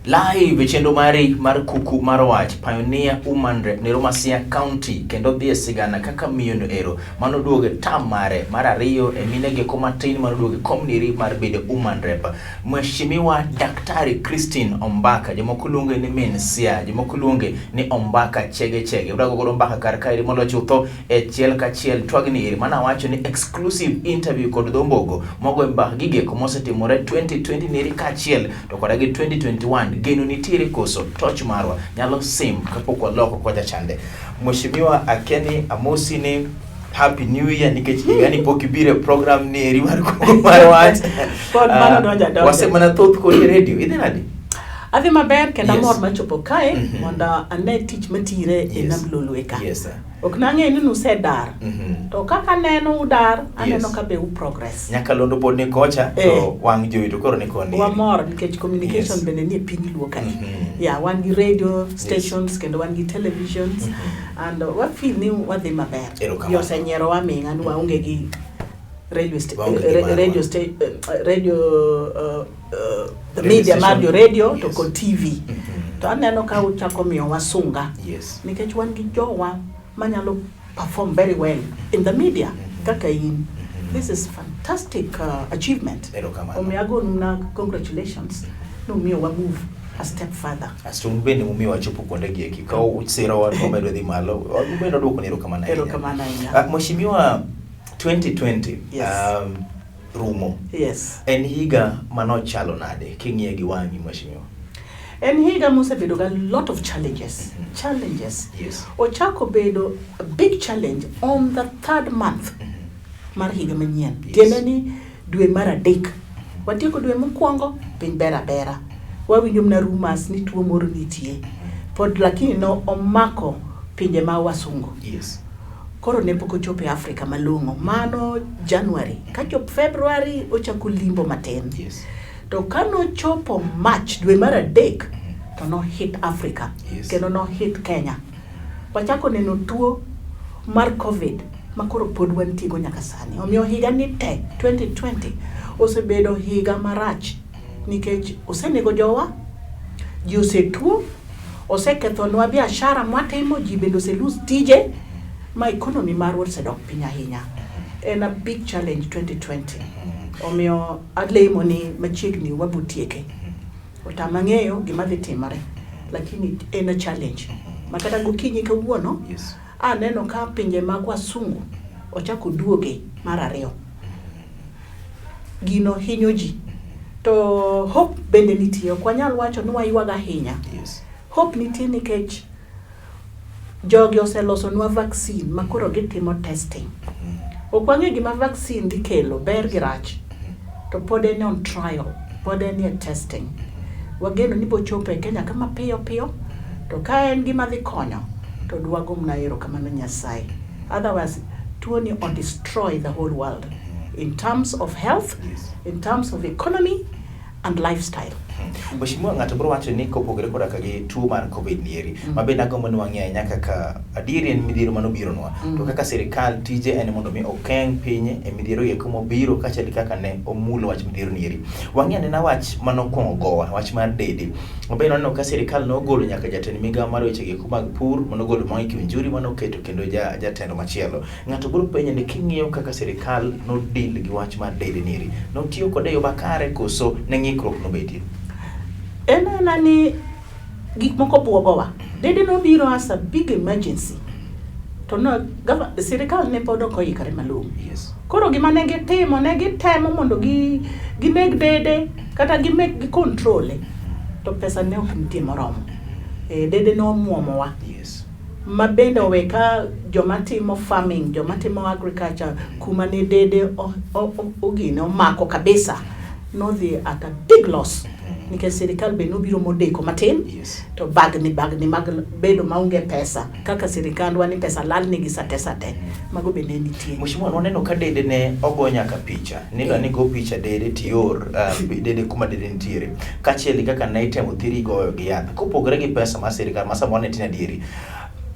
Live e chenro mari mar kuku mar wach Pioneer Woman Rep Nero Masia County kendo dhi e sigana kaka miyo no ero mano duogo e tam mare mar ariyo e mine geko matin mano duogo e kom niri mar bedo Woman Rep. Mheshimiwa Daktari Christine Ombaka, jomoko luonge ni Min Sia, jomoko luonge ni Ombaka Chege Chege. Udago godo mbaka kar kaeri molo chutho e chiel ka chiel twagni eri mana wacho ni exclusive interview kod Dhombogo mogo e mbak gigeko mosetimore 2020 neri kaachiel to koda gi 2021 geno nitiere koso toch marwa nyalo sim kapok waloko kocha chande. Mheshimiwa Akeni amosi ni Happy New Year nikech higani pok ibiro e program ni eri mar kuku mar wach. Pod mano donjo adonja. Wasemana thoth kodi e radio. Idhi nadi? Adhi maber kendo Yes. amor machopo kae mondo ane tich matire e Yes. nam Lolwe ka. Yes, sir. Ok nang'eyo ni nusedar. To kaka aneno udar, aneno Yes. ka be u progress. Nyakalondo pod ni kocha to Eh. wang' jowi to koro ni koni. Wamor nikech communication Yes. bende nie piny Luo kae. Yeah, wan gi radio stations kendo wan gi televisions and wa feel ni wadhi maber. Erokamano. Ji osenyierowa aming'a ni waonge gi radio Waonge gi marwa. radio radio the Radio media mar station. jo radio to kod TV. To aneno ka uchako miyowa sunga. Nikech wan gi jowa manyalo perform very well in the media kaka in. This is fantastic achievement. Erokamano. Omiyo agonu na congratulations numiyo wa move a step further. Asto un bende mumiyo wachopo kuonde gi eki. Ka usirowa to wamedo dhi malo. Un bende waduoko ni erokamano ahinya. Erokamano ahinya. Mheshimiwa 2020 Yes. Rumo. Yes. En higa manochalo nade king'iye gi wang'i mheshimiwa? En higa mosebedo ga lot of challenges. Challenges. Ochako bedo a big challenge on the third month mar higa manyien. Tiende ni dwe mar adek. Watieko dwe mokwongo, piny ber abera. Wawinjo mana rumors ni tuo moro nitie. Pod lakini no omako pinje ma wasungu. Koro ne pok ochopo e Afrika malong'o. Mano January. Kachop February ochako limbo matin. To kanochopo March dwe mar adek to no hit Africa. Kendo no hit Kenya. Wachako neno tuo mar COVID ma koro pod wantie go nyaka sani. Omiyo higa ni te 2020 osebedo higa marach nikech osenego jowa, ji osetuo, osekethonwa biashara mwatimo, ji bende ose lose tije, ma economy marwa osedok piny ahinya. En a big challenge 2020. Omiyo alemo ni machiegni wabotieke. Otama ng'eyo gima dhi timore, lakini en a challenge. Ma kata gokinyi kawuono, aneno ka pinje mag wasungu ochako duoge mar ariyo. Gino hinyo ji. To hope bende nitie, ok wanyal wacho ni waywago ahinya. Hope nitie nikech jogi oselosonwa vaccine ma koro gitimo testing. Ok wang'eyo gima vaccine dhi kelo, ber gi rach. To pod en on trial, pod en e testing. Wageno ni bochopo e Kenya ka mapiyo piyo, to ka en gima dhi konyo, to dwago mana erokamano Nyasaye. Otherwise, tuo ni o destroy the whole world in terms of health, in terms of economy and lifestyle. Mheshimiwa, ng'ato biro wacho ni kopogore koda ka gi tuo mar COVID ni eri, ma bende agombo ni wang'e ahinya kaka adieri en midhiero manobironwa. To kaka sirikal tije en mondo mi okeng' piny e midhiero eko mobiro kaachiel gi kaka ne omulo wach midhiero ni eri. Wang'e anena wach manokwongo gowa, wach mar dede. Mabe nwaneno ka sirikal nogolo nyaka jatend migawo mar weche gieko mag pur, manogolo Mwangi Kiunjuri manoketo kendo jatelo machielo. Ng'ato biro penjo ni king'iyo kaka sirikal nodil gi wach mar dede ni eri, notiyo kode e yo makare koso ne ng'ikruok nobetie? En ana ni gik moko buogowa. Dede nobiro as a big emergency. To no, sirikal ne pod ok oikore malong'o. Koro gima ne gitimo, ne gitemo mondo gineg dede kata gimek gi control. To pesa ne ok nitie moromo. Dede nomuomowa. Ma bende owe ka joma timo farming, joma timo agriculture, kuma ne dede ogine omako kabisa, nodhi at a big loss. Nikech sirikal be nobiro modeko matin, to bagni mag bedo maonge pesa, kaka sirikandwa ni pesa lal nigi sate sate, mago be ne nitie. Mheshimiwa, nwaneno ka dede ne ogo nyaka picha, nidwa ni go picha dede tior dede kuma dede nitiere, kaachiel gi kaka ne itemo thiri goyo gi yath, kopogore gi pesa mar sirikal ma samoro ne tin adieri.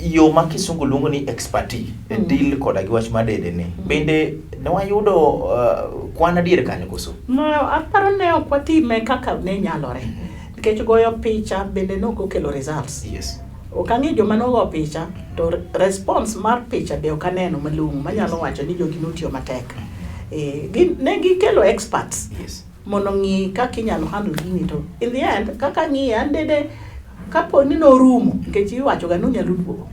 Yo ma kisungu luongo ni expertise e deal koda gi wach mar dede ni, bende ne wayudo kwan adier kanyo koso? No, aparo ne ok watime kaka ne nyalore. Nikech goyo picha bende nok okelo results. Ok ang'e joma nogo picha to response mar picha be ok aneno malong'o manyalo wacho ni jogi notiyo matek. Ne gikelo experts mondo ong'i kaka inyalo handle gini, to in the end kaka ang'iye an dede kapo ni norumo, nikech iwacho ga ni onyalo duogo.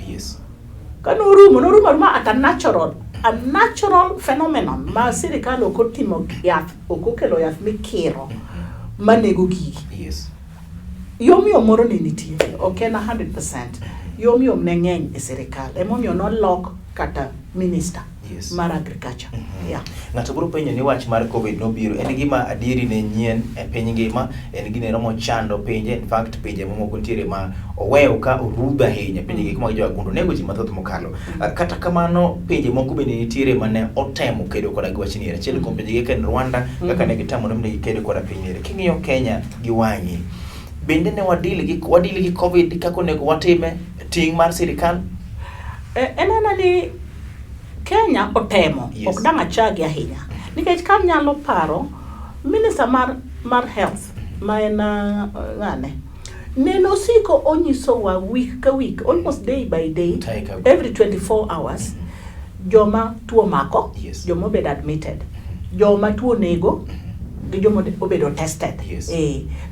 Ka norumo, norumo aruma at a natural phenomenon ma sirikal ok otimo yath, ok okelo yath mikiro manego gigi. Yom yom moro ne nitie, ok en 100%. Yom yom ne ng'eny e sirikal, emomiyo nolok kata minister mar agriculture. Yeah. Ng'ato biro penjo ni wach mar COVID nobiro, en gima adieri ne nyien e piny ngima, en gino mochando pinje. In fact, pinje mamoko nitiere ma oweyo ka orudho ahinya, pinje gik mag jowagundu nego ji mathoth mokalo. Kata kamano, pinje moko bende nitiere mane otemo kedo koda gi wachni. Achiel kuom pinje gi en Rwanda, kaka ne gitamore mondo gikedo koda piny ere. King'iyo Kenya gi wang'i, bende ne wadeal gi COVID kaka onego watime, ting' mar sirikal? En ena ni Kenya otemo, ok dang' achagi ahinya. Nikech ka nyalo paro, minister mar health, ma en ng'ane, nene osiko onyisowa week ka week, almost day by day, every 24 hours, joma tuo mako, joma obedo admitted, joma tuo nego, gi joma obedo tested.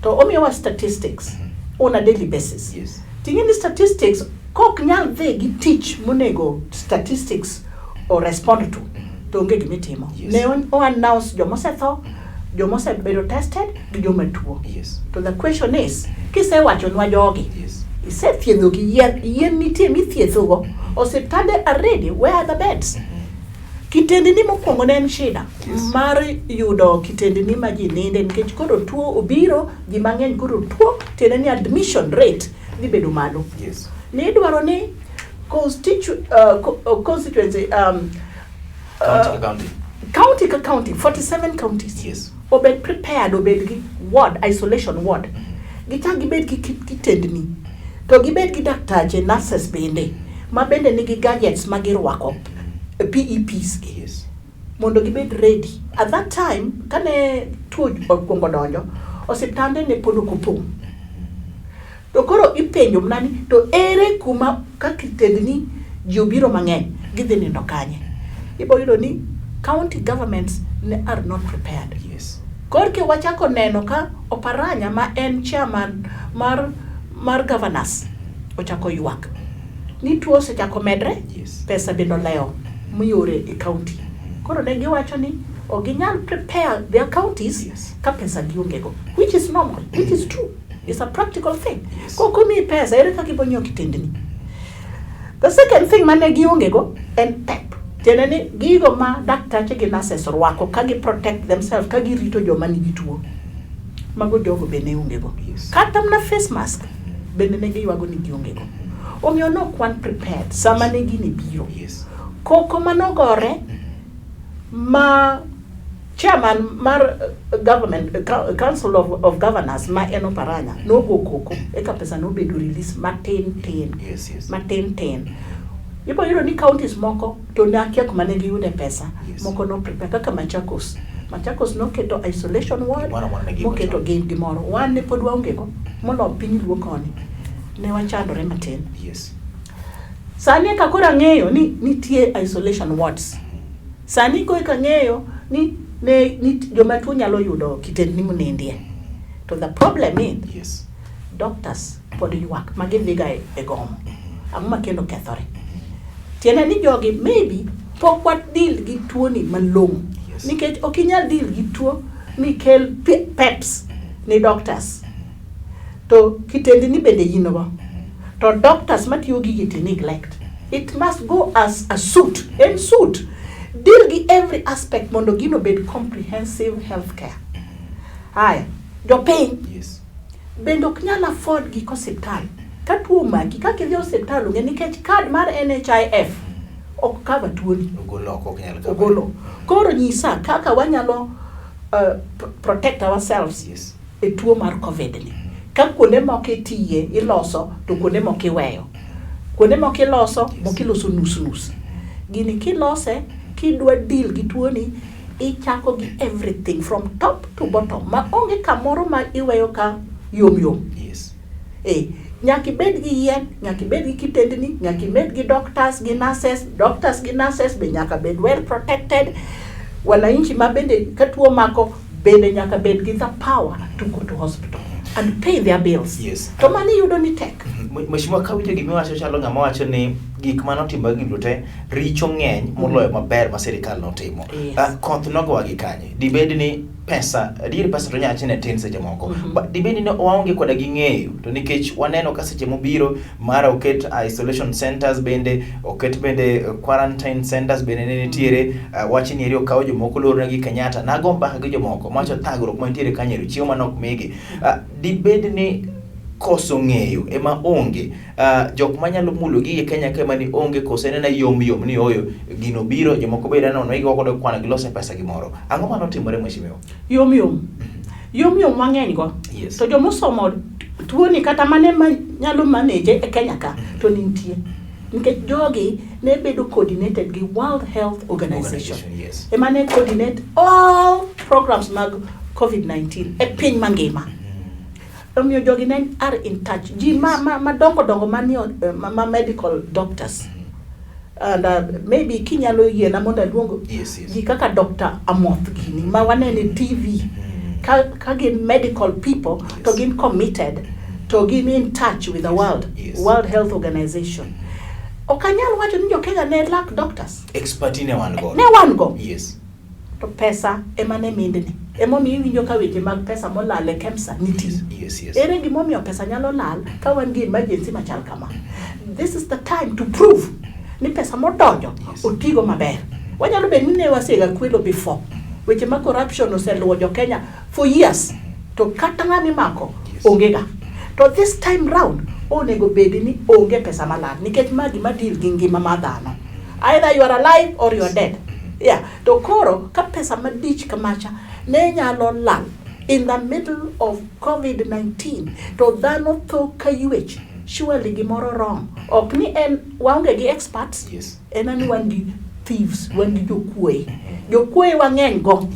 To omiyowa statistics on a daily basis. Ting'e ni statistics kok nyal dhi gi tich monego statistics o respond to onge gimitimo. Ne o announce joma osetho, joma osebedo tested gi joma tuo. To the question is, kisewachonwa jogi, isethiedho gi yien, yien nitie mithiethogo, osiptande are ready, where are the beds? Kitendini mokwongo ne en shida mar yudo kitendini ma ji ninde, nikech koro tuo obiro, ji mang'eny koro tuo, tiende ni admission rate dhi bedo malo. Ni idwaro ni constituency County ka county. County ka county, 47 counties obed prepared, obed gi ward, isolation ward, gichak gibed gi kitendni, to gibed gi daktache, nurses bende ma bende nigi gadgets ma girwako, PPEs gi, mondo gibed ready at that time. Kane tuo okwongo donjo, osiptande ne pod ok opong', to koro ipenjo mana ni to ere kuma ka kitendni ji obiro mang'eny, gidhi nindo kanye? Ibo yudo ni county governments ne are not prepared. Korki wachako neno ka Oparanya ma en chairman mar governors ochako ywak ni tuo osechako medre, pesa bende olewo miore e county. Koro ne giwacho ni ok ginyal prepare their counties ka pesa gionge go, which is normal, which is true, it's a practical thing. Kok omiyi pesa, ere kaka ibo nyiewo kitendni? The second thing mane gionge go en PPE, tiende ni gigo ma daktache gi nurses rwako ka gi protect themselves ka girito joma nigi tuo. Mago jogo be ne onge go. Kata mana face mask bende ne giywago ni gionge go. Omiyo nok wan prepared sama ne gini biro. Koko manogore ma chairman mar government council of governors ma en Oparanya nogo koko, eka pesa nobedo release matin tin, matin tin. Ibo yudo ni counties moko to ne akia kuma ne giyude pesa. Moko no prepare kaka Machakos. Machakos noketo isolation ward, Gimoro amora ne gin go moketo chon. Gin gimoro. Wan ne pod waonge go, molo piny luo koni. Ne wachandore matin. Sani eka koro ang'eyo ni nitie isolation wards. Sani koro eka ang'eyo ni ne ni joma tuo nyalo yudo kitendni monindie. To the problem is doctors pod ywak ma gidhiga e gomo. Ang'o ma kendo kethore? Tiende ni jogi maybe pok wa deal gi tuoni malong'o. Nikech ok inyal deal gi tuo mikel PPEs ni doctors. To kitendni bende in go. To doctors matiyo gigi to neglect. It must go as a suit. En suit. Deal gi every aspect mondo gino bed comprehensive health care. Haya, jopiny bende ok nyal afford gik osiptal. Ka tuo omaki, kaka idhi osiptal onge, nikech card mar NHIF ok cover tuoni. Ogolo oko, ok nyal cover. Ogolo. Koro nyisa kaka wanyalo protect ourselves e tuo mar COVID ni. Ka kuonde moko itiye, iloso, to kuonde moko iweyo. Kuonde moko iloso, moko iloso nus nus. Gini kilose, kidwa deal gi tuoni, ichako gi everything from top to bottom. Ma onge kamoro ma iweyo ka yom yom. Nyaka ibed gi yien, nyaka ibed gi kitendni, nyaka ibed gi doctors gi nurses, doctors gi nurses be nyaka bed well protected. Wananchi ma bende ka tuo mako bende nyaka bed gi the power to go to hospital and pay their bills. To mano iyudo ni tek. Mheshimiwa, kawinjo gimiwacho chalo ng'ama wacho ni gik manotimore gi duto te richo ng'eny moloyo maber ma sirikal notimo. Koth nogowa gi kanye? Dibed ni pesa, adier pesa to nyache ne tin seche moko. But dibed ni waonge koda gi ng'eyo to nikech waneno ka seche mobiro mara oket isolation centers bende oket bende quarantine centers bende ne nitiere wach ni eri okaw jomoko lornegi Kenyatta nago mbaka gi jomoko mawacho thagruok mantiere kanyo ero chiemo manok migi. Dibed ni koso ng'eyo ema onge jok manyalo mulo gige Kenya ka ema ni onge koso en ena yom yom ni oyo gino biro jomoko bende nono igo godo kwano gilose pesa gimoro. Ang'o manotimore mheshimiwa? Yom yom. Yom yom wang'eny go. To jomosomo tuoni kata mane ma nyalo manage e Kenya ka to nitie. Nikech jogi ne bedo coordinated gi World Health Organization. Ema ne coordinate all programs mag COVID-19 e piny mangima. Omiyo jogi ne are in touch. Ji ma dongo dongo manie ma medical doctors. And maybe kinyalo yiena mondo aluong ji kaka Dr. Amoth gini ma waneno e TV. Ka gin medical people to gin committed to gin in touch with the world, World Health Organization. Ok anyal wacho ni jo Kenya ne lack doctors. Expertise ne wan go. Ne wan go. To pesa ema ne mindni. Emomiyo iwinjo ka weche mag pesa molal e KEMSA nitie. Ere gimomiyo pesa nyalo lal ka wan gi emergency machal kama? This is the time to prove ni pesa modonjo otigo maber. Wanyalo bedo ni ne wasega kwelo before. Weche mag corruption oseluwo jo Kenya for years. To kata ng'ama imako onge ga. To this time round onego bed ni onge pesa malal nikech ma gima deal gi ngima mar dhano. Either you are alive or you are dead. Yeah. To koro ka pesa madich kamacha ne nyalo lal in the middle of COVID-19 to dhano tho ka ywech, surely gimoro wrong. Ok ni en waonge gi experts. En ni wan gi thieves, wan gi jokuoye. Jokuoye wang'eny go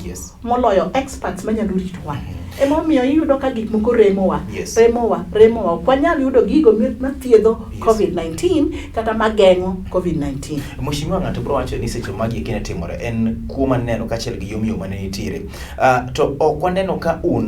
moloyo experts manyalo ritowa. Emomiyo iyudo ka gik moko remowa, remowa, remowa. Ok wanyal yudo gigo mathiedho COVID-19 kata mageng'o COVID-19. Mheshimiwa, ng'ato biro wacho ni seche magi eki ne timore en kuo maneno kaachiel gi yom yom mane nitiere. To ok waneno ka un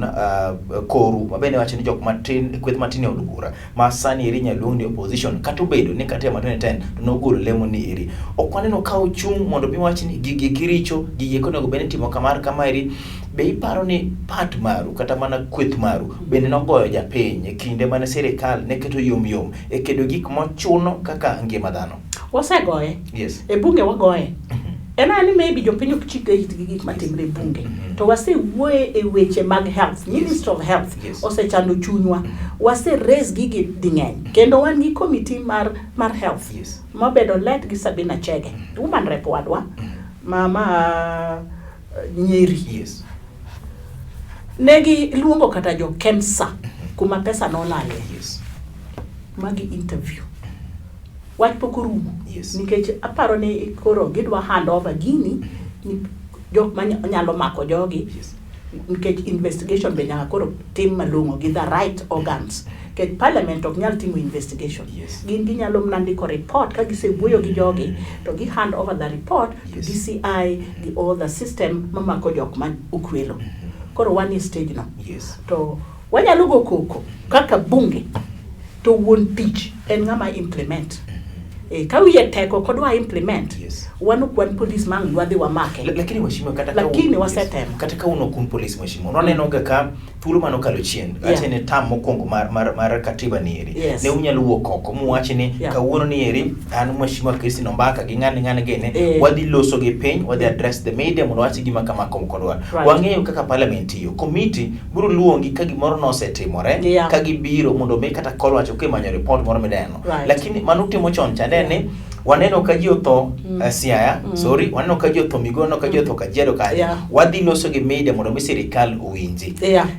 koru mabende wacho ni jok matin kweth matin e od bura ma sani eri inyalo luong ni opposition kata obedo ni kata e 2010 to nogolo lemo ni eri. Ok waneno ka uchung' mondo mi wach ni gigi eki richo, gigi eki onego bed ni itimo kamar kamaeri. Be iparo ni part maru kata mana kweth maru bende nogoyo japiny e kinde mane sirikal ne keto yom yom e kedo gik mochuno kaka ngima dhano? Wasegoye. E bunge wagoye. En ni maybe jopiny ok chik itgi gik matimre e bunge. To wasewuoye e weche mag health. Minister of Health osechando chunywa. Wase raise gigi ding'eny. Kendo wan gi committee mar health. Mabedo led gi Sabina Chege. Woman rep wadwa. Ma Nyeri. Negi luongo kata jo KEMSA kuma pesa nolalie. Magi interview. Wach pok orumo. Nikech aparo ni koro gidwa hand over gini ni jok ma nyalo mako jogi. Nikech investigation be nyaka koro tim malong'o gi the right organs. Nikech parliament ok nyal timo investigation. Gin ginyalo mana ndiko report ka gisewuoyo gi jogi to gi hand over the report to DCI gi all the system mamako jok ma okwelo. Koro wan e stage no. To wanyalo go koko kaka bunge to wuon tich en ng'ama implement. Ka wiye tek ok odwa implement, wan ok wan police ma ang' wadhi wamake. Lakini mheshimiwa, kata Lakini wasetemo. Kata ka un ok un police mheshimiwa, nwaneno ga ka thuolo mane okalo chien, ache ni tam mokwongo mar katiba ni eri. Ne unyalo wuok oko muwachi ni kawuono ni eri an mheshimiwa Christine Ombaka gi ng'ani ng'ani gene wadhi loso gi piny, wadhi address the media mondo wach gima kama kom kodwa. Wang'eyo kaka parliament tiyo. Committee biro luongi ka gimoro nosetimore, ka gibiro mondo mi kata kor wacho kimanyo report moro mineno. Lakini mano timo chon chande ni waneno ka ji otho Siaya, sorry, waneno ka ji otho Migori, waneno ka ji otho Kajiado kanyo. Wadhi loso gi media mondo mi sirikal owinji.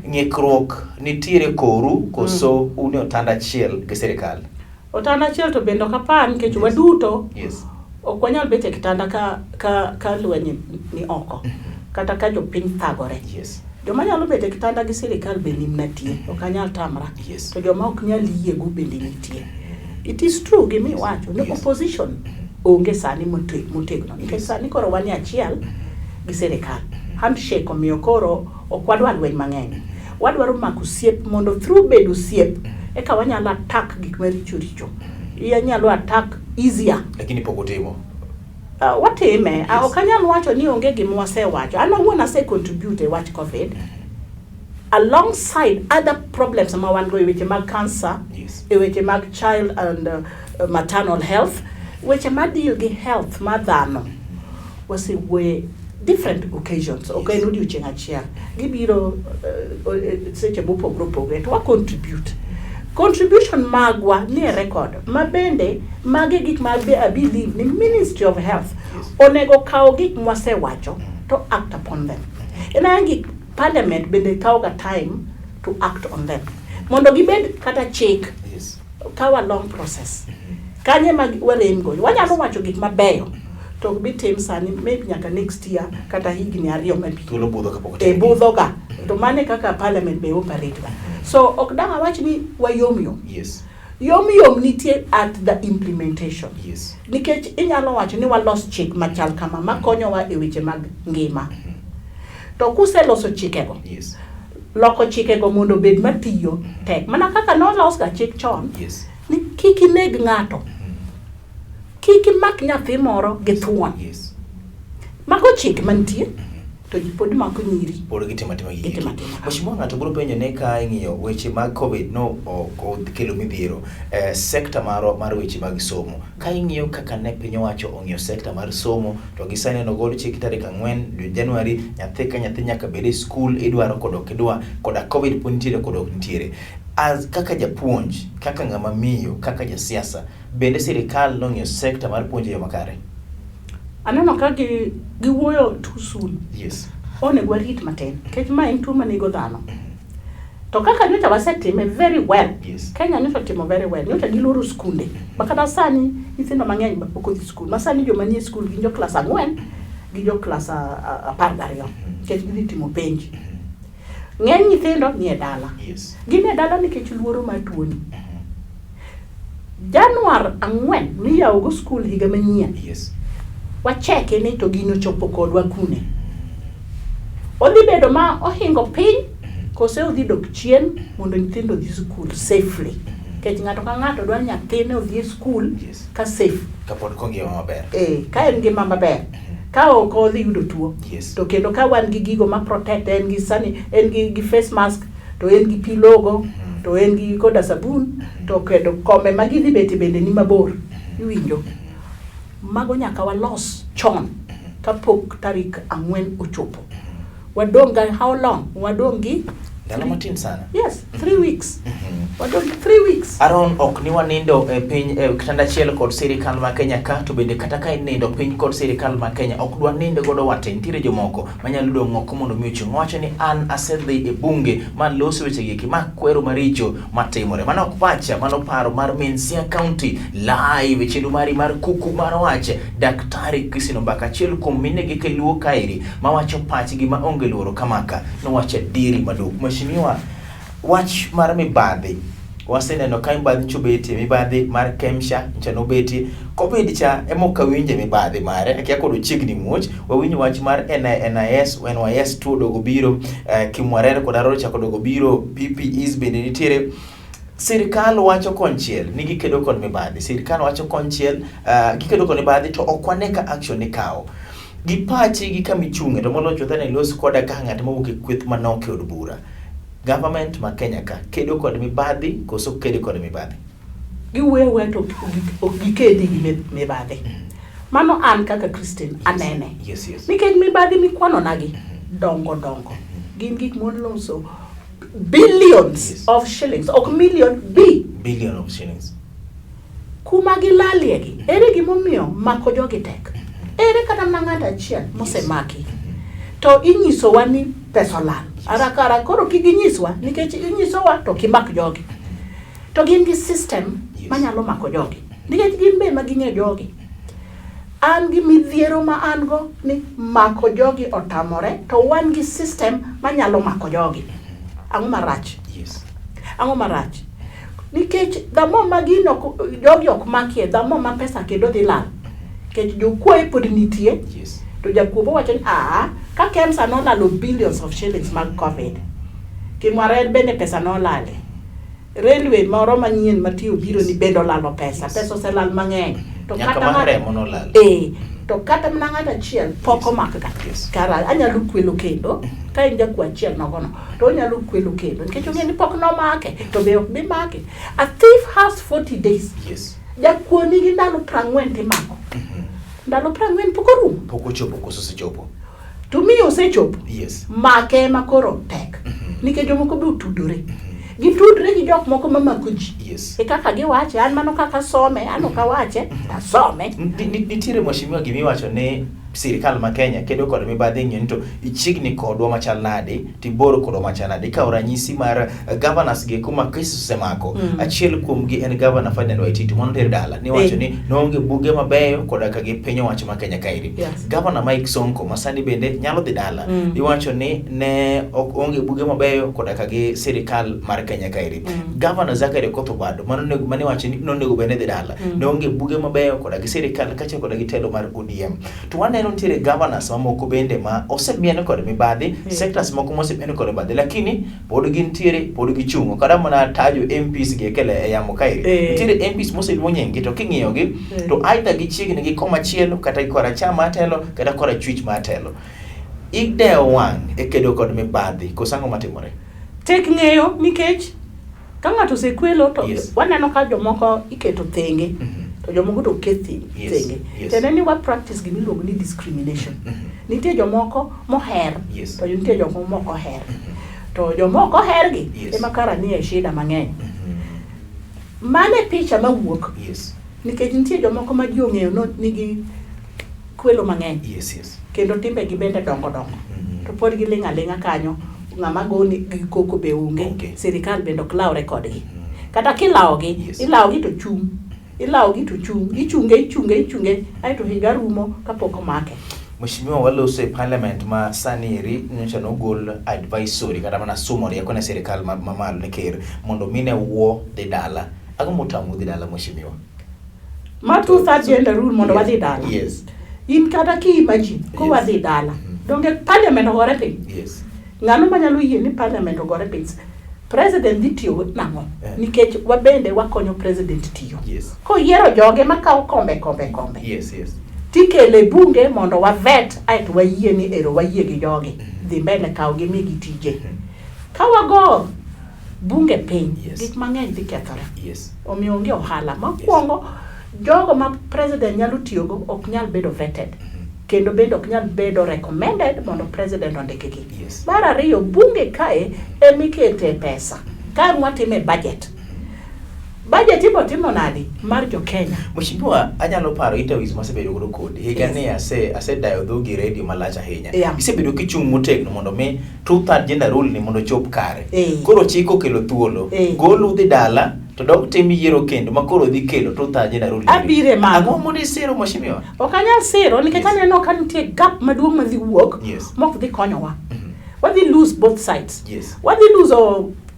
Ng'ikruok nitiere koru koso un e otanda achiel gi sirikal? Otanda achiel to bende ok apar nikech waduto ok wanyal bet e kitanda ka lweny ni oko kata ka jopiny thagore. Joma nyalo bet e kitanda gi sirikal be nitie, ok anyal tamra. To joma ok nyal yiego bende nitie. It is true gima iwacho ni opposition onge sani motegno nikech sani koro wan e achiel gi sirikal. Handshake omiyo koro ok wadwar lweny mang'eny. Wadwaro mako osiep mondo through bedo osiep eka wanyalo attack gik maricho richo. Inyalo attack easier. Lakini pok utimo. Watime. Ok anyal wacho ni onge gima wasewacho. An awuon ase contribute e wach COVID alongside other problems ma wan go e weche mag cancer, e weche mag child and maternal health, weche ma deal gi health mar dhano. Wasewuoye different occasions, ok en odiochieng' achiel. Gibiro seche mopogore opogore to wa contribute. Contribution magwa nie record ma bende mage gik ma I believe ni Ministry of Health onego kaw gik mwasewacho to act upon them. En an gik parliament bende kawo ga time to act on them. Mondo gibed kata chik kawo a long process. Kanye ma warem go. Wanyalo wacho gik mabeyo to ok bi tim sani, maybe nyaka next year kata higni 2 mabiro. Thuolo budho kapok E otimgi. budho ga. To mano e kaka parliament be operate ga. So ok dang' awach ni wayom yom. Yom yom nitie at the implementation. Nikech inyalo wacho ni walos chik machal kama makonyowa e weche mag ngima. To kuseloso chikego, loko chikego mondo obed matiyo tek. Mana kaka nolos ga chik chon, ni kik ineg ng'ato, kik imak nyathi moro gi thuon. Mago chik mantie, to ji pod mako nyiri. Pod gitimo atima gigi. Gitimo atima. Mheshimiwa, ng'ato biro penjo ne ka ing'iyo weche mag COVID no ok kelo midhiero sekta mar weche mag somo. Ka ing'iyo kaka ne piny owacho ong'iyo sekta mar somo, to gi sani nogol chik tarik 4 dwe Januari, nyathi ka nyathi nyaka bed e skul, idwaro kod ok idwa, koda COVID pod nitiere kod ok nitiere. As kaka japuonj, kaka ng'ama miyo, kaka jasiasa, bende sirikal nong'iyo sekta mar puonj e yo makare? Aneno ka giwuoyo too soon. Onego warit matin, nikech ma en tuo manego dhano. To kaka nyocha wasetime very well. Kenya nyocha otimo very well. Nyocha giloro skunde. Ma kata sani nyithindo mang'eny ma pok odhi skul. Ma sani joma nie skul gin jo klas 4 gi jo klas 12. Nikech gidhi timo penj. Ng'eny nyithindo nie dala. Gin e dala nikech luoro mar tuoni. Januar 4 miyawo go skul higa manyien. Wacheke ni to gino chopo kodwa kune. Odhi bedo ma ohingo piny kose odhi dok chien mondo nyithindo odhi skul safely. Nikech ng'ato ka ng'ato dwaro nyathine odhi e skul ka safe. Kapod kongima maber. Ka en ngima maber. Ka ok odhi yudo tuo. To kendo ka wan gi gigo ma protect, en gi sani, en gi face mask, to en gi pi logo, to en gi koda sabun, to kendo kombe ma gidhi bete bende ni mabor. Iwinjo? Mago nyaka walos chon kapok tarik 4 ochopo. Wadong' ga how long? Wadong' gi ndalo matin sana. Yes, 3 weeks. Wadong' gi 3 weeks. Aaron, ok ni wanindo e piny e kitanda achiel kod sirikal ma Kenya ka, to bende kata ka inindo piny kod sirikal ma Kenya, ok dwa nind godo watin. Nitiere jomoko manyalo dong' oko mondo mi ochung'. Owacho ni an asedhi e bunge ma loso weche gi eki, ma kwero maricho matimore. Mano ok pacha, mano paro mar min Siaya County live e chenro mari mar kuku mar wach. Daktari Christine Ombaka, achiel kuom minegi ke Luo kaeri mawacho pachgi ma onge luoro kamaka, nowacho adieri maduong'. Mheshimiwa, wach mar mibadhi waseneno ka mibadhi nyocha obetie, mibadhi mar Kemsha nyocha nobetie, COVID cha ema ok awinje mibadhi mare, akia kod ochiegni muoch. Wawinjo wach mar NIS, NYS tuo dogo biro, Kimwarer kod Aror chako dogo biro, PPEs bende nitiere. Sirikal wacho konchiel ni gikedo kod mibadhi, sirikal wacho konchiel gikedo kod mibadhi to ok wane ka action ikawo. Gi pachi gi kama ichung'e to moloyo chutho ne ilos koda kaka ng'at mawuok e kweth manok e od bura. Government ma Kenya ka kedo kod mibadhi koso kedo kod mibadhi? Giwuoyo awuoya to ok gikedi gi mibadhi. Mano an kaka Christine anene. Nikech mibadhi mikwano nagi dongo dongo. Gin gik moloso billions of shillings, ok million, b. Billion of shillings. Kuma gilaliegi, ere gimomiyo mako jogi tek? Ere kata mana ng'ato achiel mosemaki? To inyisowa ni pesa olal. Haraka haraka koro kik ginyiswa nikech inyisowa to kimak jogi. To gin gi system manyalo mako jogi. Nikech gin be ma ging'eyo jogi. An gi midhiero ma an go ni mako jogi otamore to wan gi system manyalo mako jogi. Ang'o marach? Yes. Ang'o marach? Nikech the more ma gino jogi ok makie, the more ma pesa kendo dhi lal. Nikech jokuoye pod nitie. Yes. To jakuo wacho ni aa, ka KEMSA nolalo billions of shillings mag COVID, Kimwarer bende pesa nolale. Railway moro manyien matiyo biro ni bende olalo pesa. Yes. Pesa oselal mang'eny. To Nyaka kata mar ng'ato- remo nolal. Eh, to kata mana ng'ato achiel pok Yes. omakga. Yes. Kara anyalo kwelo kendo ka en jakuo achiel nogono to onyalo kwelo kendo nikech ong'e ni pok nomake to be ok bi make. A thief has 40 days. Yes. Jakuo nigi ndalo 40 timako. Ndalo 40 pok orumo. Pok ochopo koso osechopo? To mi osechopo. Yes. Make ema koro tek. Nikech jomoko be otudore. Gitudre gi jok moko mamako ji. Yes. E kaka giwache, an mano kaka some, an ok awache, tasome. Nitiere mheshimiwa gimiwacho ni sirikal ma Kenya kedo kod mibadhi ng'iyo ni to ichiegni kodwa machal nade tibor kodwa machal nade. Ikawo ranyisi mar governors gi kuma cases osemako. Achiel kuomgi en governor Ferdinand Waititu mano ter dala niwacho ni noonge buge mabeyo koda ka gi piny owacho ma Kenya kaeri. Yes. Governor Mike Sonko ma sani bende nyalo dhi dala iwacho ni ne ok onge buge mabeyo koda ka gi sirikal mar Kenya kaeri. Governor Zachary Okoth Obado mano onego mane iwacho ni nonego bende dhi dala ne onge buge mabeyo koda gi sirikal kaachiel koda gi telo mar ODM. To waneno nitiere governors mamoko bende ma osemien kod mibadhi, sectors moko mosemien kod mibadhi, lakini pod gintiere, pod gichung'. Ok adwa mana tajo MPs gi ekele e yamo kaeri. Nitiere MPs moseluong nying gi to king'iyo gi to either gichiegni gi komachielo kata gi koracham mar telo kata korachwich mar telo. Idewo wang' e kedo kod mibadhi koso ang'o matimore? Tek ng'eyo nikech ka ng'ato osekwelo to Yes. waneno ka jomoko iketo thenge to jomoko to ok ket thenge. Yes. Tiende ni wa practice gima iluongo ni discrimination. Nitie jomoko moher Yes. to nitie jomoko mok oher. To joma ok ohergi Yes. ema kara nie shida mang'eny. Mano e picha mawuok Yes. nikech nitie jomoko ma ji ong'eyo no nigi kwelo mang'eny Yes, yes. kendo timbegi bende dongo dongo to pod giling' aling'a kanyo ng'ama goni gi koko be onge Onge. sirikal bende ok lawre kodgi kata kilawogi Yes. ilawogi to chung' ilawogi to chung' ichunge ichunge ichunge aeto higa rumo kapok omake. Mheshimiwa waloso e parliament ma sani eri nyocha nogol advisory kata mana sumo rieko ne sirikal mamalo ne ker mondo mine wuo dhi dala. Ang'o motamou dhi dala mheshimiwa? Ma two third gender rule mondo wadhi dala. Yes. In kata ki imagine ko Yes. wadhi dala. Donge parliament ogore piny? Yes. Ng'ano manyalo yie ni parliament ogore piny? President dhi tiyo nang'o? Yeah. Nikech wabende wakonyo president tiyo. Yes. Koyiero joge makawo kombe kombe kombe. Yes, yes. Tikele bunge mondo wavet aeto wayie ni ero wayie gi jogi. Dhi mbele kaw gi migi tije. Ka wago bunge piny, Yes. gik mang'eny dhi kethore. Yes. Omiyo onge ohala. Mokwongo, jogo ma president nyalo tiyogo ok nyal bedo vetted. Kendo bende ok nyal bedo recommended mondo president ondikgi. Yes. Mar ariyo, bunge kae emikete pesa. Kae mwatime budget. Budget ibo timo nadi mar jo Kenya? Mheshimiwa, anyalo paro interviews masebedo godo kodi. Higa Yes. ni asedayo dhogi e radio malach ahinya. Yeah. Isebedo kichung' motegno mondo mi two third gender rule ni mondo ochop kare. Eh. Koro chik okelo thuolo. Eh. Golu dhi dala to dok tim yiero kendo ma koro dhi kelo two third gender rule. ni. Abire mano. Ang'o mondo isiro mheshimiwa? Ok anyal siro nikech Yes. aneno ka nitie gap maduong' madhi wuok Yes. mok dhi konyowa. Wadhi lose both sides. Yes. Wadhi lose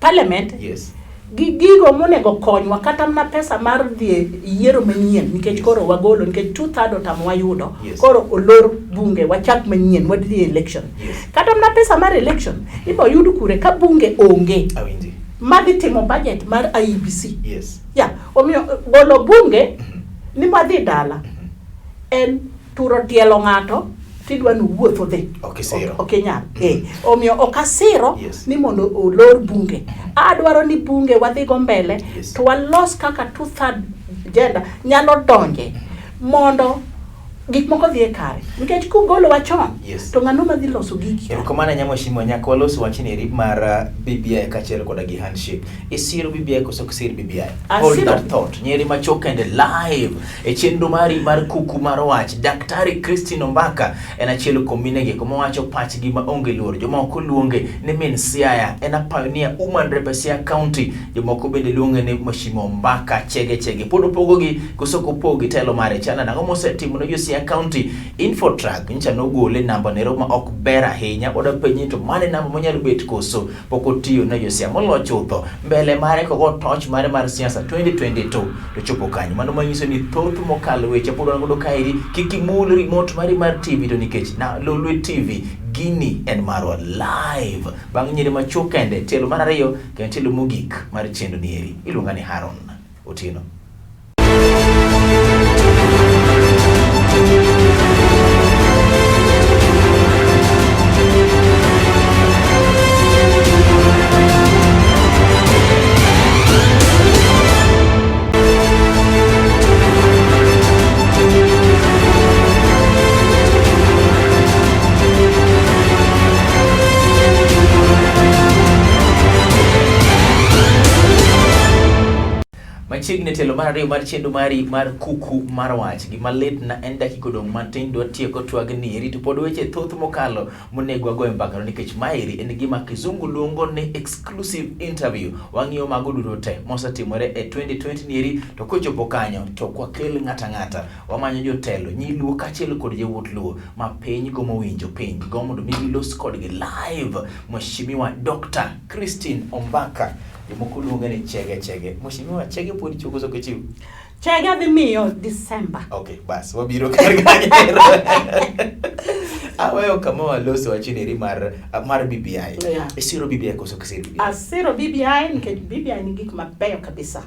parliament Yes. gi gigo monego konywa kata mana pesa mar dhi e yiero manyien nikech Yes. koro wagolo nikech two third otamo wayudo Yes. koro olor bunge wachak manyien wadhi e election Yes. kata mana pesa mar election ibo yud kure ka bunge onge Awinji. madhi timo budget mar IEBC Yes. ya omiyo golo bunge ni madhi dala en turo tielo ng'ato tidwa ni owuoth odhi. Ok isiro. Ok inyal. Eh. Omiyo ok asiro Yes. ni mondo olor bunge. Adwaro ni bunge wadhi go mbele Yes. to walos kaka two third gender nyalo donje mondo gik moko dhi e kare. Nikech kugolowa chon Yes. to ng'ano madhi loso gigi. Erokamano ahinya mheshimiwa, nyaka walos wachni eri mar BBI kaachiel koda gi handshake. Isiro BBI koso ok isir BBI? Hold Asiro. that thought. Nyeri machok kende live e chenro mari mar kuku mar wach. Daktari Christine Ombaka en achiel kuom minegi kuma wacho pachgi ma onge luor. Jomoko luonge ni min Siaya, en a pioneer woman rep e Siaya County. Jomoko bende luonge ni Mheshimiwa Ombaka chege chege. Pod opogogi koso ok opogi telo mare. Chana nang'o mosetimo ne jo Siaya? Siaya County. Infotrack nyicha nogole namba nero ma ok ber ahinya. Oda penji to mane namba monyalo bet koso pok otiyo ne jo Siaya molo chutho mbele mare kogo toch mare mar siasa 2022 to chopo kanyo. Mano manyiso ni thoth mokalo weche pod wan godo kaeri. Kik imul remote mari mar TV to nikech na Lolwe TV gini en marwa live bang' nyiri machuok kende tielo mar ariyo kendo tielo mogik mar chenro ni eri iluonga ni Haron Otieno. Machiegni telo mar ariyo mar chenro mari mar kuku mar wach. Gima lit na en dakika odong' matin dwa tieko twagni eri to pod weche thoth mokalo monego wagoye mbaka nikech maeri en gima kizungu luongo ni exclusive interview. Wang'iyo mago duto te mosetimore e 2020 ni eri to kochopo kanyo to ok wakel ng'ata ng'ata. Wamanyo jotelo, nyi Luo kaachiel kod yawuot Luo ma piny gomo winjo, piny gomo mondo mi gilos kodgi live. Mheshimiwa Dr. Christine Ombaka, jomoko luonge ni Chege Chege. Mheshimiwa Chege pod ichiwo koso ok ichiw? Chege adhi miyo December. Okay, bas wabiro kar kanyo. Aweyo kama walose wachni eri mar BBI. Yeah. Isiro BBI koso ok isiro BBI? Asiro BBI nikech BBI ni gik mabeyo kabisa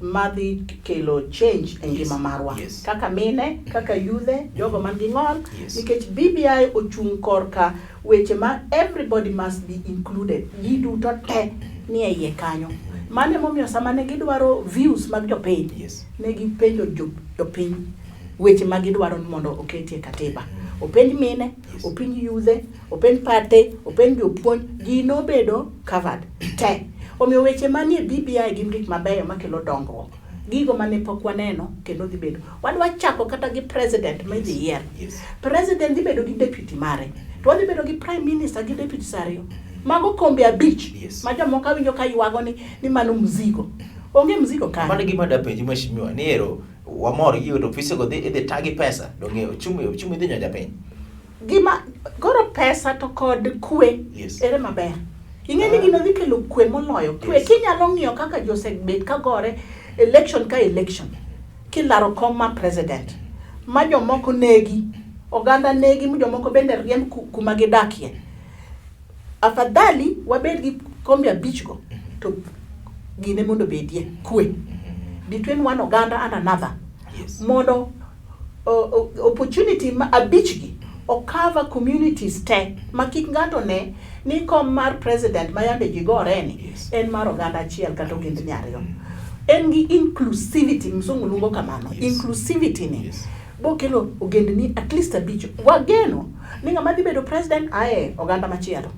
madhi kelo change e ngima marwa. Kaka mine, kaka yudhe, jogo man gi ng'ol, nikech BBI ochung' korka weche ma everybody must be included. Ji duto te ni e iye kanyo. Mano emomiyo sama ne gidwaro views mag jopiny, ne gipenjo jopiny weche ma gidwaro ni mondo oketie katiba. Openj mine, openj yudhe, openj pate, openj jopuonj, ji nobedo covered te. Omiyo weche manie BBI gin gik mabeyo makelo dongruok. Gigo mane pok waneno kendo dhi bedo. Wadwa chako kata gi president ma idhi yier. President dhi bedo gi deputy mare. To wadhi bedo gi prime minister gi deputies ariyo. Mago kombe abich ma jomoko awinjo ka ywago ni mano mzigo. Onge mzigo kanyo. Mano gima dapenji mheshimiwa ni ero wamor gi yudo ofise go idhi tagi pesa donge ochumi dhi nyoja piny. Gima koro pesa to kod kwe ere maber. Ing'e ni gino dhi kelo kwe moloyo. Kwe kinyalo ng'iyo kaka ji osebet ka gore election ka election kilaro kom ma president ma jomoko negi, oganda negi ma jomoko bende riemb kuma gidakie. Afadhali wabed gi kombe abich go to gine mondo obedie kwe between one oganda and another. Mondo opportunity ma abich gi okava communities te ma kik ng'ato ne ni kom mar president ma yande ji gore ni en mar oganda achiel kata ogendni ariyo. En gi inclusivity, msungu luongo kamano. Inclusivity ni bokelo ogendni at least abich. Wageno ni ng'ama dhi bedo president ae oganda machielo.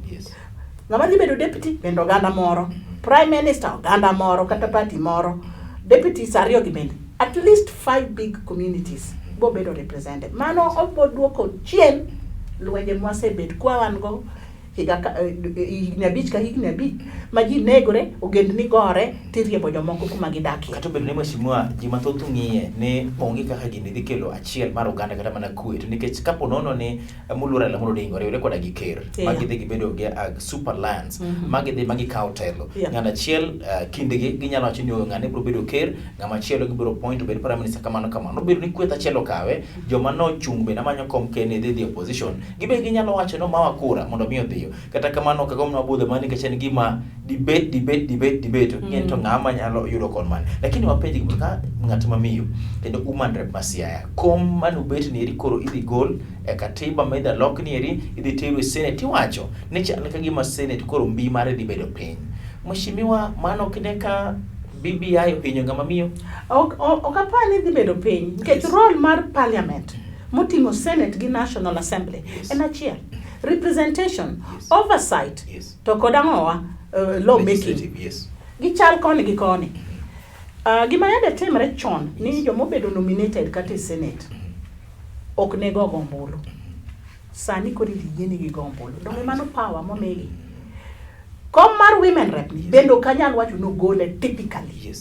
Ng'ama dhi bedo deputy bende oganda moro. Prime minister oganda moro kata party moro. Deputies ariyo gi bende. At least 5 big communities bo bedo represented. Mano obo duoko chien lwenje mwasebet kwa wan go higa higni abich ka higni abich ma ji negore, ogendni gore, tiriembo jomoko kuma gidakie. Kata obedo ni mheshimiwa ji mathoth ng'iye ni onge kaka gini dhi kelo achiel mar oganda kata mana kwe, to nikech kapo nono ni moluor Raila Amolo Odinga oriwre koda gi ker ma gidhi gibedo gi super alliance ma gidhi ma gikawo telo. Ng'ano achiel kindgi ginyalo wacho ni ng'ane biro bedo ker, ng'ama chielo gibiro point obed prime minister kamano kamano. Obedo ni kweth achiel okawe, joma nochung' bende manyo kom ker ni dhi dhi opposition, gibe ginyalo wacho ni omawa kura mondo mi odhiyo. Kata kamano ok agomb ni wabudhe mana nikech en gima debate, debate, debate, debate. Ok ing'e to ng'ama nyalo yudo kon mane. Lakini wapenj gimoro ka ng'at ma miyo kendo woman rep ma Siaya, kom mane ubet ni eri koro idhi gol e katiba ma idhi lok ni eri idhi teru e Senate, iwacho ni chal ka gima Senate koro mbi mare dhi bedo piny. Mheshimiwa, mano ok ne ka BBI ohinyo ng'ama miyo? Ok apar ni dhi bedo piny nikech role mar parliament moting'o Senate gi National Assembly en achiel. Representation, oversight, to kod ang'owa, law making. Gichal koni gi koni. Gima yande timre chon ni joma obedo nominated kata e Senate ok ne go ombulu. Sani koro idhi yienegi gi go ombulu. Donge mano power momigi? Kom mar women rep ni bende ok anyal wacho ni ogole typically.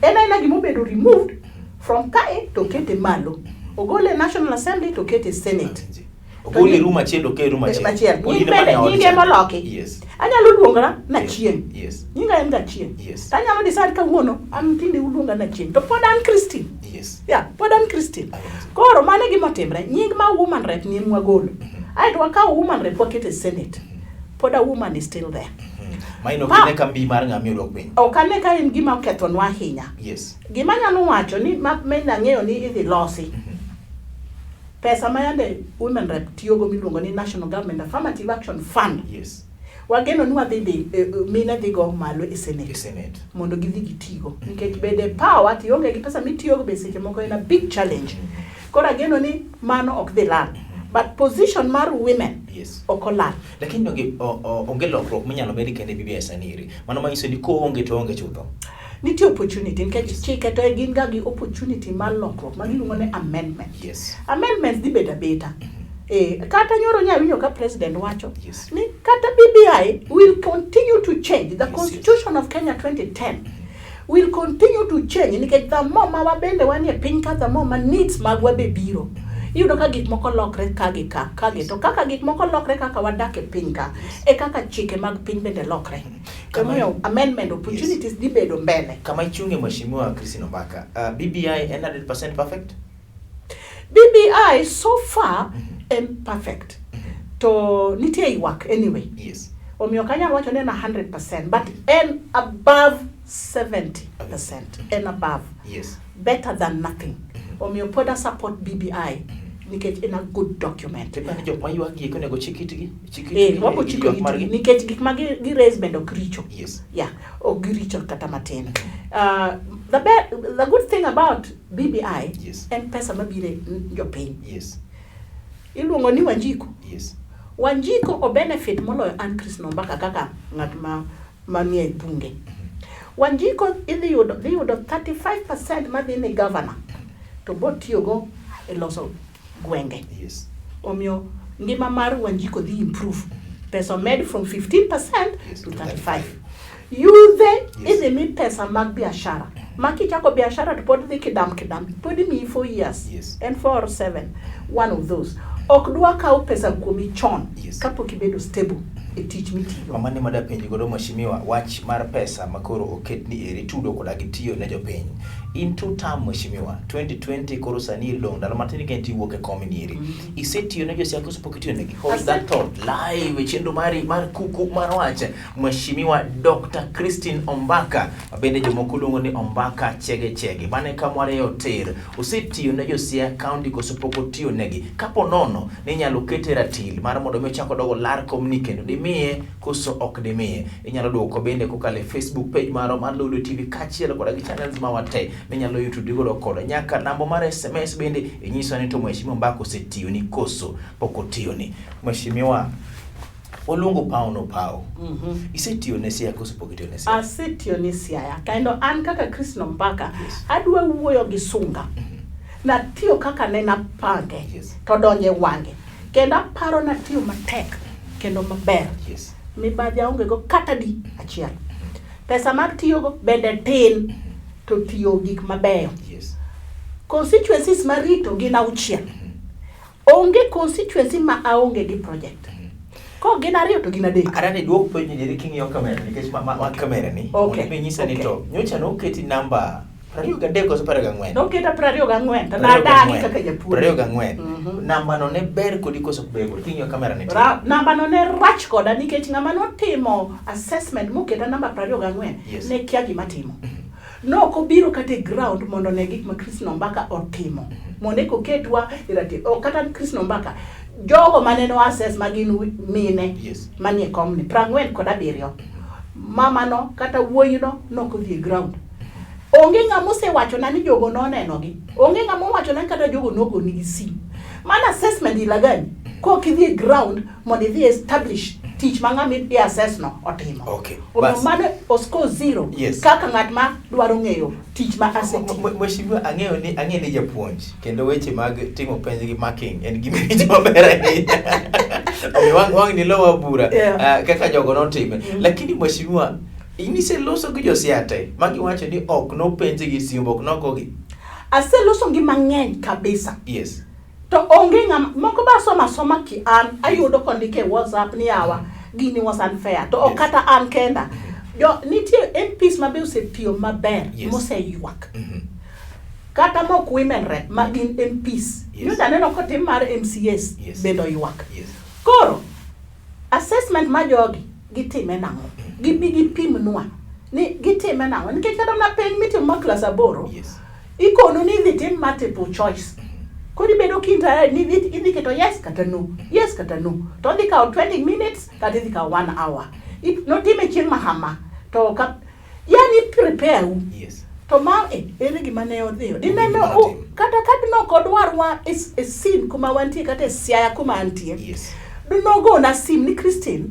En aena gima obedo removed from kae to okete malo. Ogole e National Assembly to okete e Senate. Awinji. Ogole e room achiel oke e room achiel. Machiel. Pod Nying in ema bende ne od nyinge cha. moloki. Yes. Anyalo luongora Nachieng. Yes. Nyinga en Gachieng. Yes. To anyalo decide kawuono an tinde uluonga Nachieng. To pod an Christine. Yes. Yeah, pod an Christine. Awinji. Koro mano e gima otimre. Nying ma woman rep ni mwagolo. Aeto wakawo woman rep waketo e Senate. Pod a woman is still there. Maino Ma- kine kambi mar ng'ami odok piny. Ok ane ka en gima okethonwa ahinya. Yes. Gima anyalo wacho ni ma ang'eyo ni idhi losi. Pesa ma yande women rep tiyogo miluongo ni National Government Affirmative Action Fund. Yes. Wageno ni wadhi dhi mine dhi go malo e Senate. E Senate. Mondo gidhi gitigo. Nikech bede power tionge gi pesa mitiyogo be seche moko en a big challenge. Koro ageno ni mano ok dhi lal. But position mar women Yes. ok olal. Lakini onge lokruok minyalo medi kende BBI sani eri. Mano manyiso ni koonge to onge chutho. Nitie opportunity nikech chike to gin ga gi opportunity mar lokruok ma giluongo ni amendment. Yes. Amendments dhi bedo abeta. Kata nyoro nya winjo ka president wacho Yes. ni kata BBI will continue to change. The Yes, Constitution of Kenya 2010 will continue to change nikech the more ma wabende wanie piny ka, the more ma needs magwa be biro. Iyudo ka gik moko lokre ka gi ka, ka gi to kaka gik moko lokre kaka wadak e piny ka, e kaka chike mag piny bende lokre. Emomiyo amendment opportunities dhi bedo mbele. Kama ichunge Mheshimiwa Christine Ombaka, BBI en 100% perfect? BBI so far en perfect. To nitie ywak anyway. Yes. Omiyo ok anyal wacho ni en 100%, but en above 70%. En above. Yes. Better than nothing. Omiyo pod a support BBI nikech en a good document. Tipani jok ma ywak gi onego chik itgi? Chik itgi? Wabo chiko ywak margi? itgi nikech gik ma gi raise bende ok richo. Yes. Yeah, ok giricho kata matin. The good thing about BBI Yes. en pesa mabiro e jopiny. Yes. Iluongo ni Wanjiku. Yes. Wanjiku o benefit moloyo an Christine Ombaka kaka ng'at ma manie bunge. Wanjiku idhi yudo, dhi yudo 35% madhi ne governor to botiyogo e loso gwenge. Yes. Omiyo ngima mar Wanjiku dhi improve. Pesa omed from 15% Yes, to to 35. 35. Yudhe Yes. idhi mi pesa mag biashara. Ma kichako biashara to pod dhi kidam kidam. Pod imiyi 4 years. Yes. En 4 or 7. One of those. Ok dwa kawo pesa kuomi chon Yes. kapok ibedo stable e tich mitiyo. Mama ni mada penji godo mheshimiwa, wach mar pesa makoro oket ni eri tudo koda gi tiyo ne jopiny. In two term mheshimiwa, 2020 koro sani idong' ndalo matin kendo iwuok e kom ni eri. Isetiyo ne josiasa koso pok itiyo negi? Hold that thought live e chenro mari mar kuku mar wach. Mheshimiwa Dr. Christine Ombaka, ma bende jomoko luongo ni Ombaka Chege Chege. Mane kamwareyo tir. Osetiyo ne jo Siaya County koso pok otiyo negi? Kapo nono ni inyalo kete ratil mar mondo mi ochak odogo lar komni kendo dimiye koso ok dimiye. Inyalo duoko bende kokalo e Facebook page marwa mar Lolwe TV kaachiel koda gi channels ma wate minyalo yudo godo koda nyaka namba mar SMS bende inyiswa ni to Mheshimiwa Ombaka osetiyoni koso pok otiyoni. Mheshimiwa, oluongo pawo no pawo. Isetiyo ne Siaya koso pok itiyo ne Siaya? Asetiyo ne Siaya kendo an kaka Christine Ombaka Yes. adwa wuoyo gi sunga. Natiyo kaka ne napange Yes. to donje wang'e. Kendo aparo natiyo matek kendo maber. Yes. Mibadhi aonge go kata di achiel. Pesa mar tiyogo bende tin to tiyo gik mabeyo. Yes. Constituencies marito gin 6. Onge constituency ma aonge gi project. Ko gin 2 to gin 3. Adani duok penjo ni king'iyo kamera nikech ma kamera ni. Okay. Mondo inyisa ni Okay. to nyocha noketi namba 23 koso 24? Noketa 24 to nadagi kaka japuonj. 24. Namba no ne ber kodi koso ok ber kodi king'iyo kamera ni. Namba no ne rach koda nikech ng'ama notimo assessment moketa namba 24 Yes. ne kia gima timo. Nok obiro kata e ground mondo ne gik ma Christine Ombaka otimo. Mondo eka oketwa e ratil. Ok kata Christine Ombaka. Jogo mane no assess ma gin mine Yes. manie komni 47. Mama no kata wuoyi no nok odhi e ground. Onge ng'ama osewachona ni jogo nonenogi. Onge ng'ama owachona ni kata jogo nogonigi simu. Mano assessment ila gani? Kok idhi e ground mondo idhi establish tich ma ng'ama i assess no otimo. Okay, Omiyo bas. mano o score 0 Yes. kaka ng'at ma dwaro ng'eyo tich ma asetimo. Mheshimiwa, ang'eyo ni japuonj kendo weche mag timo penj gi marking en gima iwinjo maber ahinya. Omiyo wang' ni lowa bura kaka jogo notime. Lakini mheshimiwa, in iseloso gi jo Siaya te ma giwacho ni ok nopenj gi simu, ok nogogi. Aseloso gi mang'eny kabisa. To onge ng'ama moko ba somo asoma ki an ayudo kondike e WhatsApp ni yawa gini was unfair. To ok kata an kenda. Jo nitie MPs ma be osetiyo maber moseywak. Kata mok women rep ma gin MPs. Nyocha aneno kotim mar MCAs bende oywak. Koro assessment ma jogi gitime nang'o? Gibi gipimnwa ni gitime nang'o? Nikech kata mana penj mitimo ma klas 8 ikonu ni idhi tim multiple choice. Koro ibedo kinta ni idhi keto yes kata no, yes kata no. To odhi kawo 20 minutes kata idhi kawo 1 hour. Notime chieng' ma hama to ka yani prepare u. To ma ere gima ne odhiyo? Dineno kata ka dino ok odwarwa e scene kuma wantie kata e Siaya kuma antie. Dinogona sim ni Christine,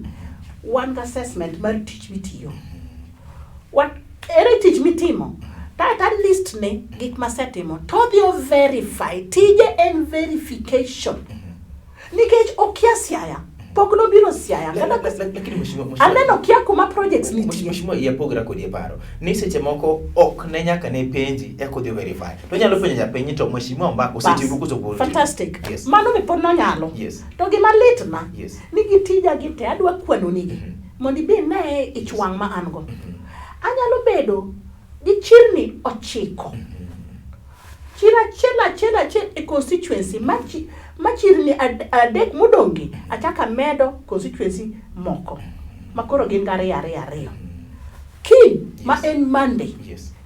wan gi assessment mar tich mitiyo. Ere tich mitimo? Ta list ne gik masetimo to odhi o verify. Tije en verification. Nikech okia Siaya. Pok nobiro Siaya. Lakini mheshimiwa, aneno kia kuma projects nitie. Mheshimiwa, iye pogra kodi e paro. Ni seche moko ok ne nyaka ne penji eka odhi verify. To onyalo penjo japenj to mheshimiwa Ombaka osetiyo koso pok. Fantastic. Mano be pod nonyalo. To gima litna ni gitija gi te adwa kwano nigi. Mondo ibi ine ich wang' ma an go. Anyalo bedo gi chirni 9. Chiro achiel achiel achiel e constituency ma chirni 3 modong'gi achako amedo constituency moko ma koro gin 2 2 2. Kiny ma en Monday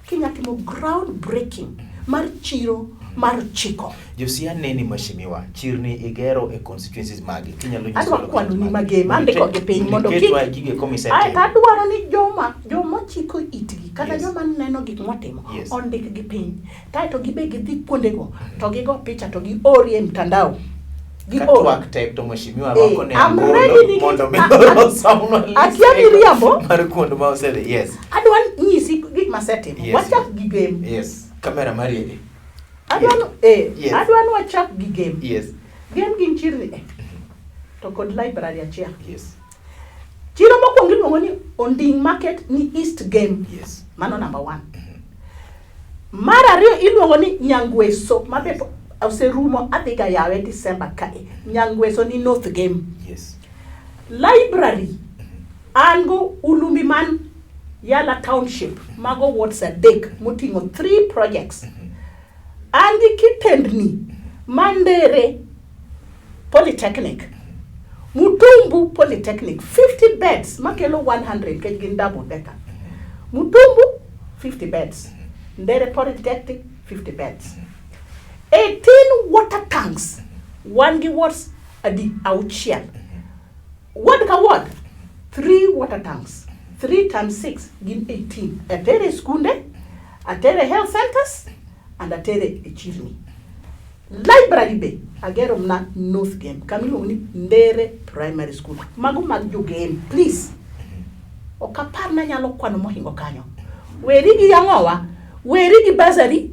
kinya timo ground breaking mar chiro mar 9. Josia neni mheshimiwa, chirni igero e constituencies magi. Kinyalo nyiso Adwa kwano ni magem, andiko gi piny mondo kik gige komisete. Ai, adwaro ni joma chiko itgi kata joma neno gik mwatimo ondik gi piny. Kaeto gibe gidhi kuondego to gigo picha to gior e mtandao. Katwak tek to mheshimiwa rwako ne angolo mondo mi osomnwa list. Akia miriambo mar kuond ma osedhi. Yes. Adwa nyisi gik masetimo. Wachak gi game. Kamera mari e. Adwa ni wachak gi game. Game gin chirni e. To kod library achiel. Chiro mokwongo iluongo ni Onding Market ni East Game. Mano number 1. Mar ariyo iluongo ni Nyangweso ma be oserumo adhi ga yawe December kae. Nyangweso ni North Game. Library an go Ulumbi man Yala Township mago wards 3 moting'o 3 projects. An gi Kitendni Mandere Polytechnic, Mutumbu Polytechnic 50 beds makelo 100 nikech gin double decker. Mutumbu 50 beds, Ndere Polytechnic 50 beds. 18 water tanks, wan gi wards adi 6. Ward ka ward 3 water tanks, 3 times 6 gin 18. Atere skunde, atere health centers and atere e chirni. Library be agero mna North Game kama iluongo ni Ndere Primary School. Mago mag jo Game, please. Ok apar ni anyalo kwano mohingo kanyo. Weri gi ang'owa, weri gi bursary,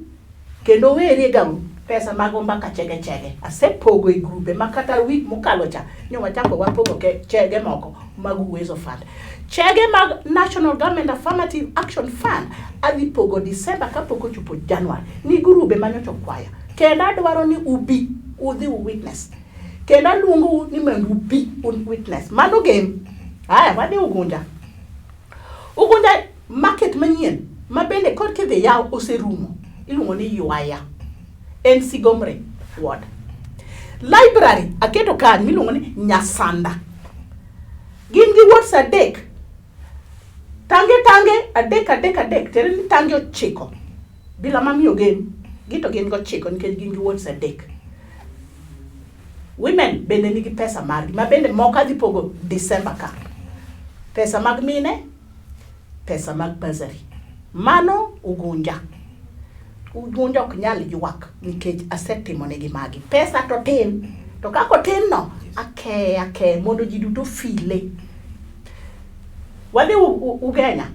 kendo weri ga pesa mag Ombaka chege chege. Asepogo e grube ma kata week mokalo cha nyo wachako wapogo chege moko mag Uwezo Fund. Chege mag National Government Affirmative Action Fund adhi pogo December kapok ochopo January ni grube manyocha okwaya. Kendo adwaro ni ubi udhi u witness. Kendo aluongou ni mondo ubi un witness. Mano game. Haya, wadhi Ugunja. Ugunja market manyien ma bende kod kidhi yaw oserumo iluongo ni Ywaya. En Sigomre ward. Library aketo kanyo miluongo ni Nyasanda. Gin gi wards 3. Tange tange 3 3 3 tiende ni tange 9. Bila mamiyo game gi to gin go 9 nikech gin gi wards 3. Women bende nigi pesa margi ma bende moko adhi pogo December ka. Pesa mag mine, pesa mag bursary. Mano Ugunja. Ugunja ok nyal ywak nikech asetimo negi magi. Pesa to tin. To kaka otin no, akeye mondo ji duto file. Wadhi Ugenya.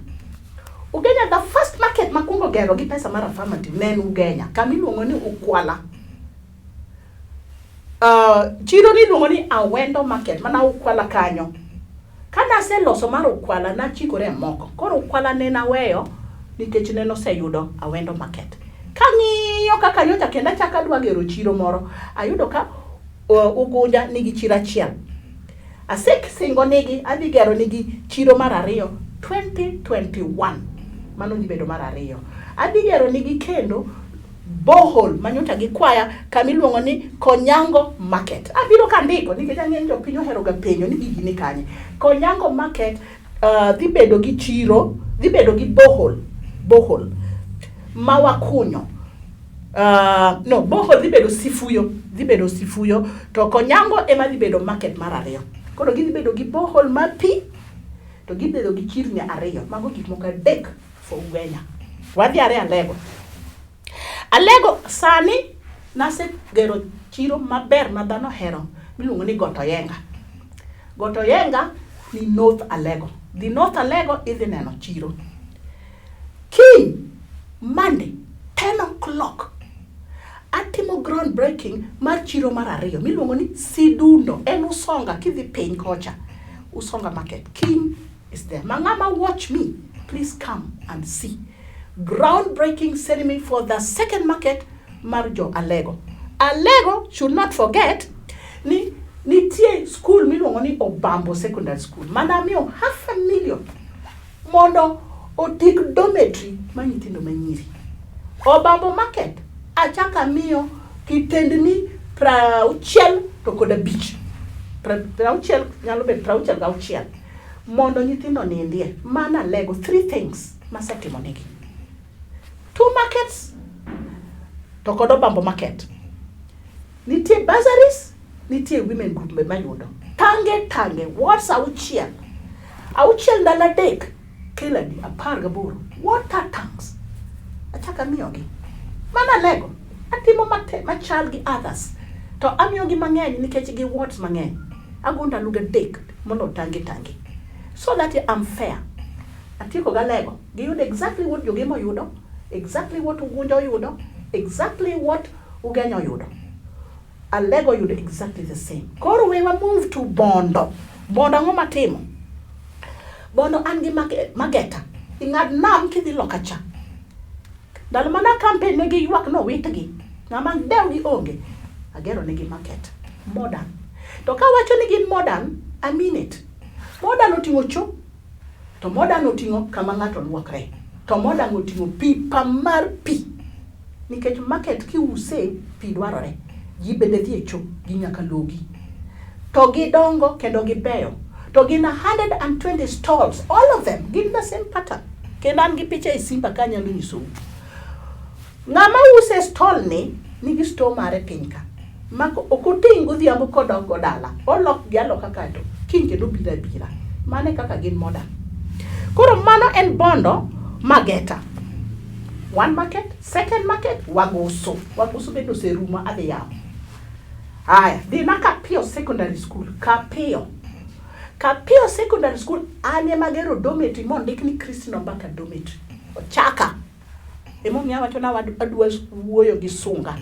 Ugenya the first market makwongo gero gi pesa mar affirmative ne en Ugenya, kama iluongo ni Ukwala. Chiro ni iluongo ni Awendo Market, mana Ukwala kanyo. Kane aseloso mar Ukwala, nachikore e moko. Koro Ukwala ne naweyo nikech ne noseyudo Awendo Market. Kang'iyo kaka nyocha kendo achako adwa gero chiro moro, ayudo ka Ugunja nigi chiro achiel. Asesingo nigi adhi gero nigi chiro mar ariyo 2021. Mano dhi bedo mar ariyo. Adhi gero nigi kendo borehole manyocha gikwaya kama iluongo ni Konyango Market. Abiro kandiko nikech ang'eyo ni jopiny ohero ga penjo ni gigi ni kanye. Konyango Market dhi bedo gi chiro, dhi bedo gi borehole, borehole ma wakunyo. No, borehole dhi bedo Sifuyo, dhi bedo Sifuyo to Konyango ema dhi bedo market mar ariyo. Koro gidhi bedo gi borehole mar pi to gidhi bedo gi chirni ariyo. Mago gik moko adek for Ugenya. Wadhi are Alego. Alego sani nasegero chiro maber ma dhano ohero miluongo ni Got Oyenga. Got Oyenga ni North Alego. Dhi North Alego idhi neno chiro. Kiny Monday 10 o'clock atimo ground breaking mar chiro mar ariyo miluongo ni Sidundo. En Usonga kidhi piny kocha. Usonga market. Kiny is there. Mangama watch me. Please come and see. Groundbreaking ceremony for the second market mar jo Alego. Alego should not forget ni nitie school miluongo ni Obambo Secondary School mana miyo 500,000 mondo otik dormitory mar nyithindo manyiri. Obambo Market achako amiyo kitendni 65 to 5. 60 nyalo bedo 66 mondo nyithindo onindie. Mano Alego, three things masetimo negi. Two markets to kod Obambo Market. Nitie bursaries, nitie women group be mayudo. Tange tange, wards auchiel. Auchiel ndalo adek, kelo adi? 18. Water tanks. Achako amiyogi. Mano Alego. Atimo machal gi others. To amiyogi mang'eny nikech gi wards mang'eny. Ago ndalo gadek mondo tange tange. So that I'm fair. Atieko Galego. Giyudo exactly what Jogemo oyudo, exactly what Ugunja oyudo, exactly what Ugenya oyudo. Alego oyudo exactly the same. Koro we wa move to Bondo. Bondo ang'o matimo? Bondo an gi Mageta. Ing'ad nam kidhi loka cha. Ndalo mana campaign ne giywak nowitgi. Ng'ama dewgi onge. Agero negi market. Modern. To kawacho ni gin modern, I mean it. Modern oting'o cho. To modern oting'o kama ng'ato luokre. To modern oting'o pipa mar pi. Nikech market kiuse, pi dwarore. Ji bende dhi e cho, ji nyaka logi. To gidongo kendo gibeyo. To gin 120 stalls, all of them, gin the same pattern. Kendo an gi picha e simba ka anyalo nyisou. Ng'ama use stall ni, nigi store mare piny ka. Ma ok oting' godhiambo kodok go dala. Olok gi aloka kaeto kiny kendo obiro abira. Mano e kaka gin modern. Koro mano en Bondo Mageta. One market, second market, Wagusu. Wagusu bende oserumo adhi yawo. Aya, dhi na Kapio Secondary School. Kapio. Kapio Secondary School an ema agero dormitory mondik ni Christine Ombaka dormitory. Ochaka. Emomiyo awacho na adwa wuoyo gi sunga.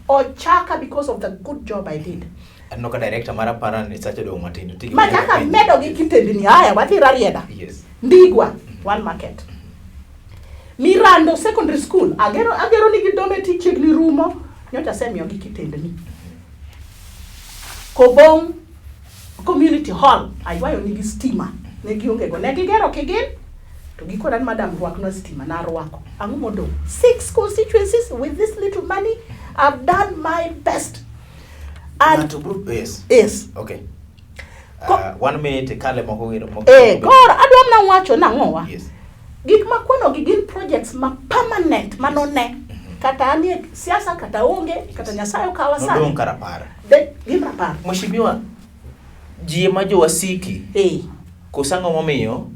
Ochaka because of the good job I did. Aneno ka director mara para ni sacha odong' matin. Tigi Machaka medo gi kitendni. Aya, wadhi Rarieda. Yes. Ndigwa, one market. Mirando Secondary School, agero nigi dormitory chiegni rumo, nyocha asemiyogi kitendni. Kobong Community Hall, aywayo nigi stima, ne gionge go. Ne gigero kigin, to gikona ni madam rwaknwa stima, narwako. Ang'o modong'? Six constituencies with this little money, I've done my best. And Ng'ato bro, yes. Yes. Okay. 1 minute kale moko gino moko. Koro adwa mana wacho nang'owa? Yes. Gik ma kwanogi gin projects ma permanent manone. Kata anie siasa kata onge, kata Nyasaye okawa Nodong' sani. karapar. Gin rapar. Mheshimiwa, ji ema jowasiki koso ang'o momiyo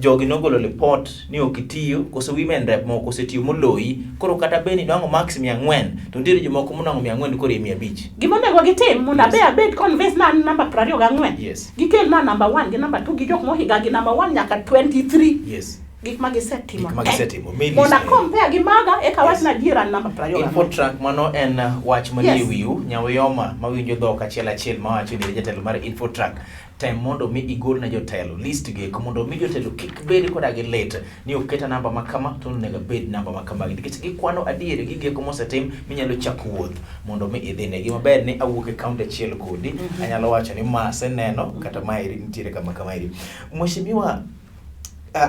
jogi nogolo lipot ni ok itiyo koso women rep moko osetiyo moloyi koro kata bed ni nwang'o max 400 to nitiere jomoko monwang'o 400 koro e 500. Gima onego gitim mondo abe abed convinced na an namba 24. Yes. Gikel na namba 1 gi namba 2 gi jok mohiga gi namba 1 nyaka 23. Yes. Gik ma gisetimo. Gik ma te. gisetimo, mi Mondo list. a compare gi maga eka wach na adier an namba 24. Infotrack mano en wach manie Yes. wiu Nyawiyoma mawinjo dhok achiel achiel mawacho ni jatelo mar Infotrack tem mondo mi igol ne jotelo list gi eko mondo mi jotelo kik bed koda gi lit ni oketa namba ma kama to onego abed namba ma kama nikech gikwano adier gigo eko mosetim minyalo chako wuoth mondo mi idhi ne gima ber ni awuok e kaunti achiel kodi anyalo wacho ni ma aseneno kata ma eri nitiere kama kama eri mheshimiwa.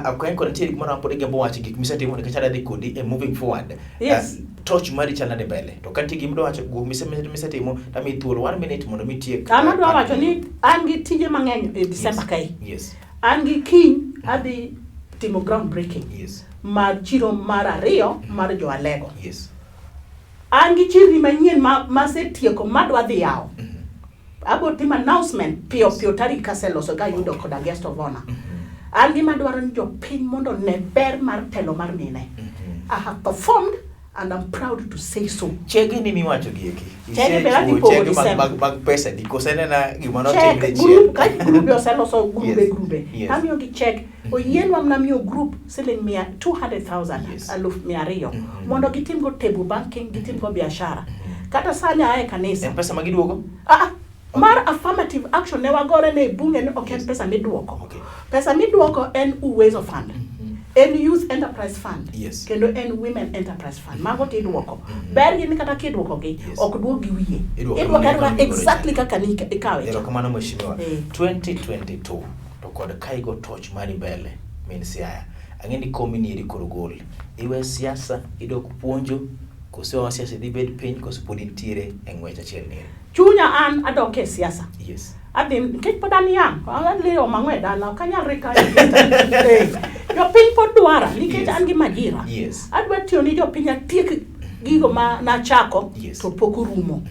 Ok en kod nitie gimoro amora pod igombo wacho gik misetimo nikech adwa dhi kodi e moving forward. Yes. Torch mari chal nade mbele to ka nitie gima idwa wacho gik misetimo tamiyi thuolo one minute mondo mi itiek. An adwa wacho ni an gi tije mang'eny e December kae. An gi kiny adhi timo ground breaking mar chiro mar ariyo mar jo Alego. An gi chirni manyien masetieko madwa dhi yawo. Abo timo announcement piyo piyo tarik kaseloso kayudo koda guest of honor. An gima dwaro ni jopiny mondo one ber mar telo mar mine. I have performed and I'm proud to say so. Chege ni miwacho gi eki. Chege be adhi Isechiwo pogo chege mag, December. mag pesa di koso en ena gima notimre Check chien. group ka grube oseloso grube Yes. grube. Yes. Amiyo gi check. Oyienwa mana miyo group siling 200,000 Yes. 200,000 mondo gitimgo table banking, gitimgo biashara. Kata sani ae kanisa. En pesa ma giduogo? Ah, mar affirmative action ne wagore ne e bunge ni ok en pesa miduoko. Okay. Pesa miduoko en Uwezo Fund. En Youth Enterprise Fund. Yes. Kendo en Women Enterprise Fund. Mago tiduoko. Ber gi ni kata kiduoko gi, Yes. ok duok gi wiye. Iduoko Iduoko mana aduoka kaka nigore exactly cha. kaka ni ikawe cha. Erokamano mheshimiwa. Eh. 2022 to kod ka igo torch mari mbele min Siaya. Ang'e ni komi ni eri koro gol. Iwe siasa idok puonjo koso wa siasa idhi bed piny koso pod intiere e ng'wech achiel ni eri. Chunya an adok e siasa. Yes. Adhi nikech pod an young, adhi omo ang'o e dala, ok anyal retire. Eh. Jopiny pod dwara nikech an gi majira. Yes. Adwa tiyo ni jopiny atiek gigo ma nachako Yes. to pok orumo.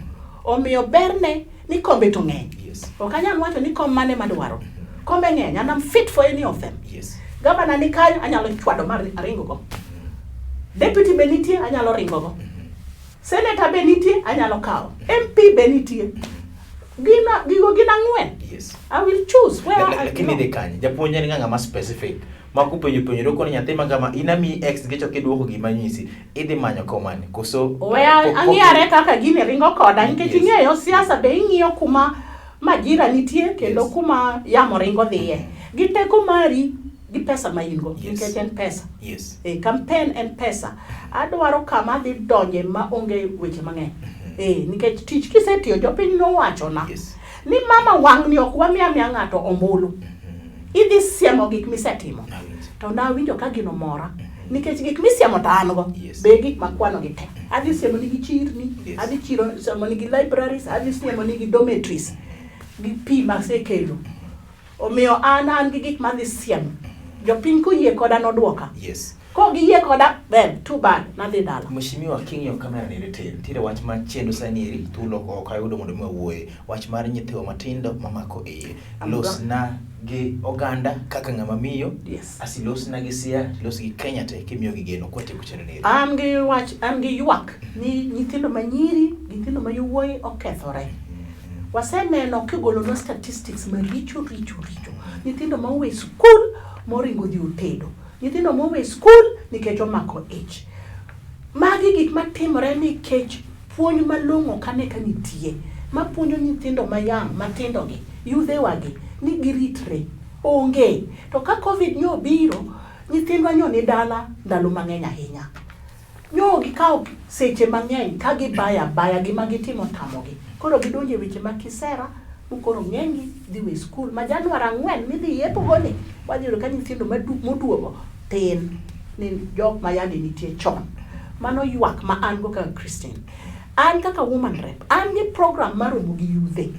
Omiyo berne ni kombe to ng'eny. Yes. Ok anyal wacho ni kom mane madwaro. Kombe ng'eny and I'm fit for any of them. Yes. Gavana ni kanyo anyalo chwado mar aringo go. Deputy be nitie anyalo ringo go. Senator be nitie anyalo kawo. MP be nitie. Gina gigo gin ang'wen. Yes. I will choose where I Lakini belong. idhi kanye? Japuonj en ng'ama specific. Ma kupenjo penjo koni nyathi ma kama in ami X nikech ok idwoko gima nyisi. Idhi manyo komani koso Oweya ang'iyare kaka gini ringo koda nikech Yes. ing'eyo siasa be ing'iyo kuma majira nitie kendo Yes. kuma yamo ringo dhiye. Gi teko mari gi pesa ma in go Yes. nikech en pesa. Yes. E, campaign en pesa. Adwaro kama adhi donje ma onge weche mang'eny. E, nikech tich kisetiyo jopiny nowachona Yes. ni mama wang'ni ok wamiya miya ng'ato ombulu. Idhi siemo gik misetimo. Awinjo. To nawinjo ka gino mora nikech gik misiemo to an go Yes. be gik makwano gi te. Adhi siemo nigi chirni, Yes. adhi chiro siemo nigi libraries, adhi siemo nigi dormitories gi pi masekelo. Omiyo an gi gik madhi siemo. Jopiny koyie koda nodwoka. Yes. Kogiyie koda, then too bad, nadhi dala. Mheshimiwa king'iyo kamera ni tir, nitiere wach ma chendo sani eri thuolo ok ayudo mondo mi wawuoye. Wach mar nyithiwa matindo mamako iye. Losna gi oganda kaka ng'ama miyo. Yes. Asi losna gi Siaya, los gi Kenya te kimiyo gi geno kwatieko chenro ni eri. An gi wach, an gi ywak ni nyithindo ma nyiri, nyithindo ma yowuoyi okethore. Waseneno kigolonwa statistics maricho richo richo. Nyithindo ma owe skul moringo dhi otedo. Nyithindo mowe skul nikech omako ich. Magi gik matimore nikech puonj malong'o kane ka nitie. Mapuonjo nyithindo ma young, matindo gi, yudhewa gi, ni giritre. Onge. To ka Covid nyo obiro, nyithindwa nyo ni dala ndalo mang'eny ahinya. Nyo gikawo seche mang'eny ka gibaya abaya gima gitimo tamogi. Koro gidonjo e weche mag kisera, mokoro ng'enygi dhi we skul. Ma Januar 4 midhi yepo ni, wadhi yudo ka nyithindo moduogo tin ni jok ma yande nitie chon. Mano ywak ma an go kaka Christine. An kaka woman rep, an gi program mar romo gi yudhe.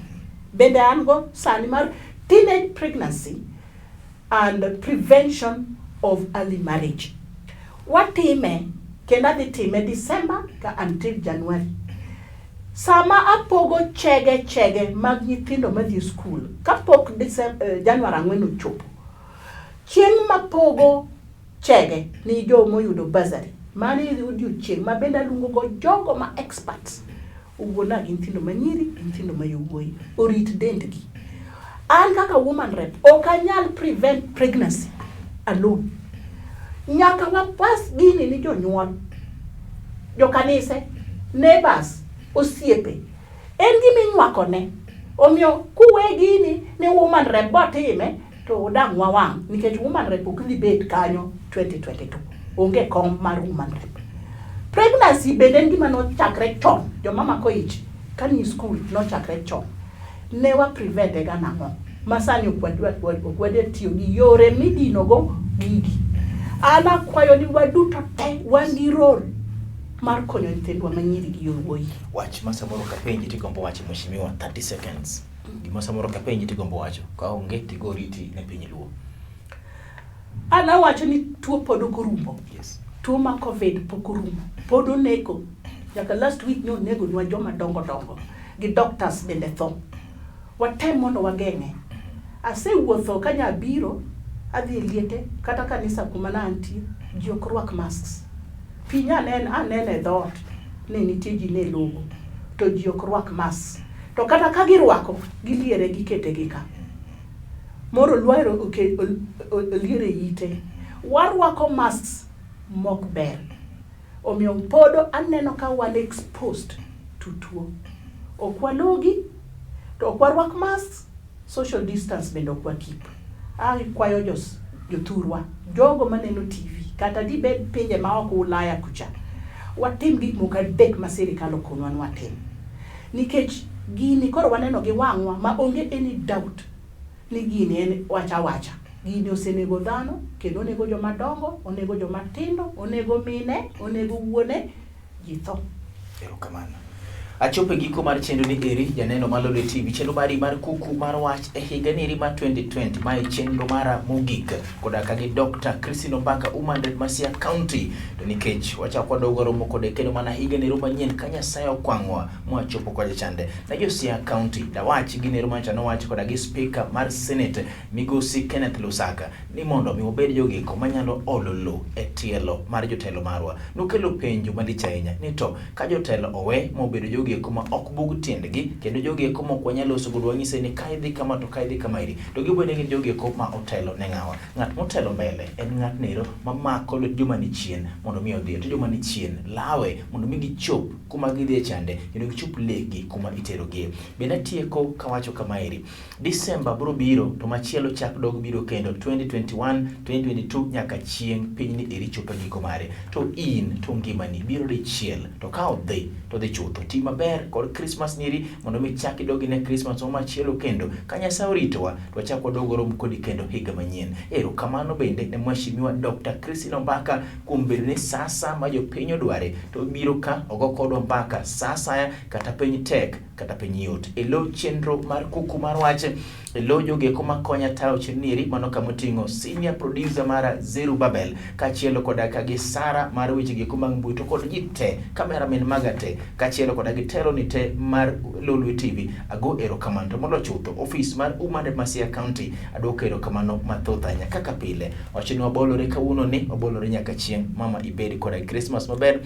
Bende an go sani mar teenage pregnancy and prevention of early marriage. Watime, kendo adhi time December ka until January. Sama apogo chege chege mag nyithindo madhi e skul, kapok Januar 4 ochopo, chieng' mapogo chege ni jomoyudo bursary, mano e odiochieng' ma bende aluongo go jogo ma experts, owuona gi nyithindo manyiri gi nyithindo ma yowuoyi, orit dendgi. An kaka woman rep, ok anyal prevent pregnancy alone. Nyaka wapas gini ni jonyuol, jokanise, neighbors, osiepe. En gima inywako ne. Omiyo kuwe gini ni woman rep botime to udang' wawang' nikech woman rep ok dhi bet kanyo 2022. Onge kom mar woman rep. Pregnancy bende en gima nochakre chon, joma mako ich ka ni school nochakre chon. Ne wa prevent e ga nang'o? Ma sani ok wadwa ok wadwa tiyo gi yore midinogo gigi. An akwayo ni waduto te wan gi role mar konyo nyithindwa ma nyiri gi yowuoyi. Wach ma samoro kapenji tigombo wacho mheshimiwa 30 seconds. Gima samoro kapenji tigombo wacho ka onge tigo oriti ne piny Luo. An awacho ni tuo pod ok orumo. Yes. Tuo ma Covid pok orumo. Pod oneko. Nyaka last week ne onegonwa joma dongo dongo. Gi doctors bende tho. Watem mondo wageng'e. Asewuotho ka nyabiro, adhi e liete, kata kanisa kuma ne antie, ji ok rwak masks. Pi nyaneno aneno e dhoot ni nitie ji ne logo, to ji ok rwak masks. To kata ka girwako, giliere gikete gi ka. Moro olwero oliere ite. Warwako masks mok ber. Omiyo pod aneno ka wan exposed to tuo. Ok walogi, to ok warwak masks, social distance bende ok wakeep. Akwayo jothurwa, jogo maneno TV, kata dibed pinje ma oko Ulaya kucha, watim gik moko adek ma sirikal okonwa ni watim. Nikech gini koro waneno gi wang'wa ma onge any doubt ni gini en wach awacha. Gini osenego dhano, kendo onego joma dongo, onego joma tindo, onego mine, onego wuone, ji tho. Erokamano. Achopo e giko mar chenro ni eri janeno mar Lolwe TV, chenro mari mar kuku mar wach e higa ni eri mar 2020. Mae chenro mara mogik koda ka gi Dr. Christine Ombaka Woman Rep ma Siaya County. To nikech wachako wadogo romo kode kendo mana higa ni ero manyien ka Nyasaye okwang'wa mwachopo kocha chande. Na jo Siaya County dawach gini ero manyocha nowach koda gi Speaker mar Senate Migosi Kenneth Lusaka ni mondo mi wabed jogeko manyalo olo lo e tielo mar jotelo marwa. Nokelo penjo malich ahinya ni to ka jotelo owe mobedo jogo eko ma ok bug tiendgi kendo jogo eko ma ok wanyal loso godo wanyise ni ka idhi kama to ka idhi kama eri to gibo ni gin jogo eko ma otelo ne ng'awa. Ng'at motelo mbele en ng'atno ero mamako lwet joma ni chien mondo mi odhi to joma ni chien lawe mondo mi gichop kuma gidhiye chande kendo gichop lekgi kuma iterogie. Bende atieko kawacho kamaeri. Disemba biro biro to machielo chak dog biro kendo 2021, 2022 nyaka chieng' pinyni eri chopo e giko mare. To in to ngimani biro dichiel to ka odhi to dhi chutho. Ti maber kod Christmas niri mondo mi chak idog ine Christmas moro machielo kendo. Ka Nyasaye oritowa to wachak wadog warom kodi kendo higa manyien. Erokamano bende ne Mheshimiwa Dr. Christine Ombaka kuom bedo ni sa asaya ma jopiny odware to obiro ka ogo kodwa mbaka sa asaya kata piny tek kata piny yot. E lo chenro mar kuku mar wach, e lo jogeko makonya tayo chenro eri, mano kama oting'o senior producer mara Zerubabel, kaachiel koda ka gi Sara mar weche geko mag mbui to kod ji te, cameraman maga te, kaachiel koda gi telo ni te mar Lolwe TV. Ago erokamano to molo chutho, ofis mar Woman Rep ma Siaya County, aduoko erokamano mathoth ahinya. Kaka pile, wacho ni wabolore kawuono ni, wabolore nyaka chieng'. Mama ibed koda Christmas maber.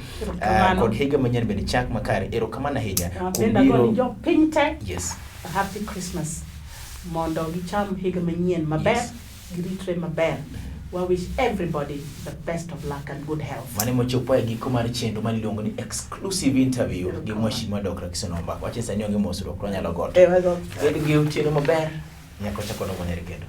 Kod higa manyien bende chak makare. Erokamano ahinya kuom biro. Jopiny te. Yes. Happy Christmas. Mondo gicham higa manyien maber, yes. Giritre maber. We wish everybody the best of luck and good health. Mane mochopo e giko mar chenro mar iluongo ni exclusive interview gi Mheshimiwa Dr. Christine Ombaka. Wacho ni sani onge mosruok, wanyalo goto. Bed gi otieno maber, nyaka wachak waromo nere kendo.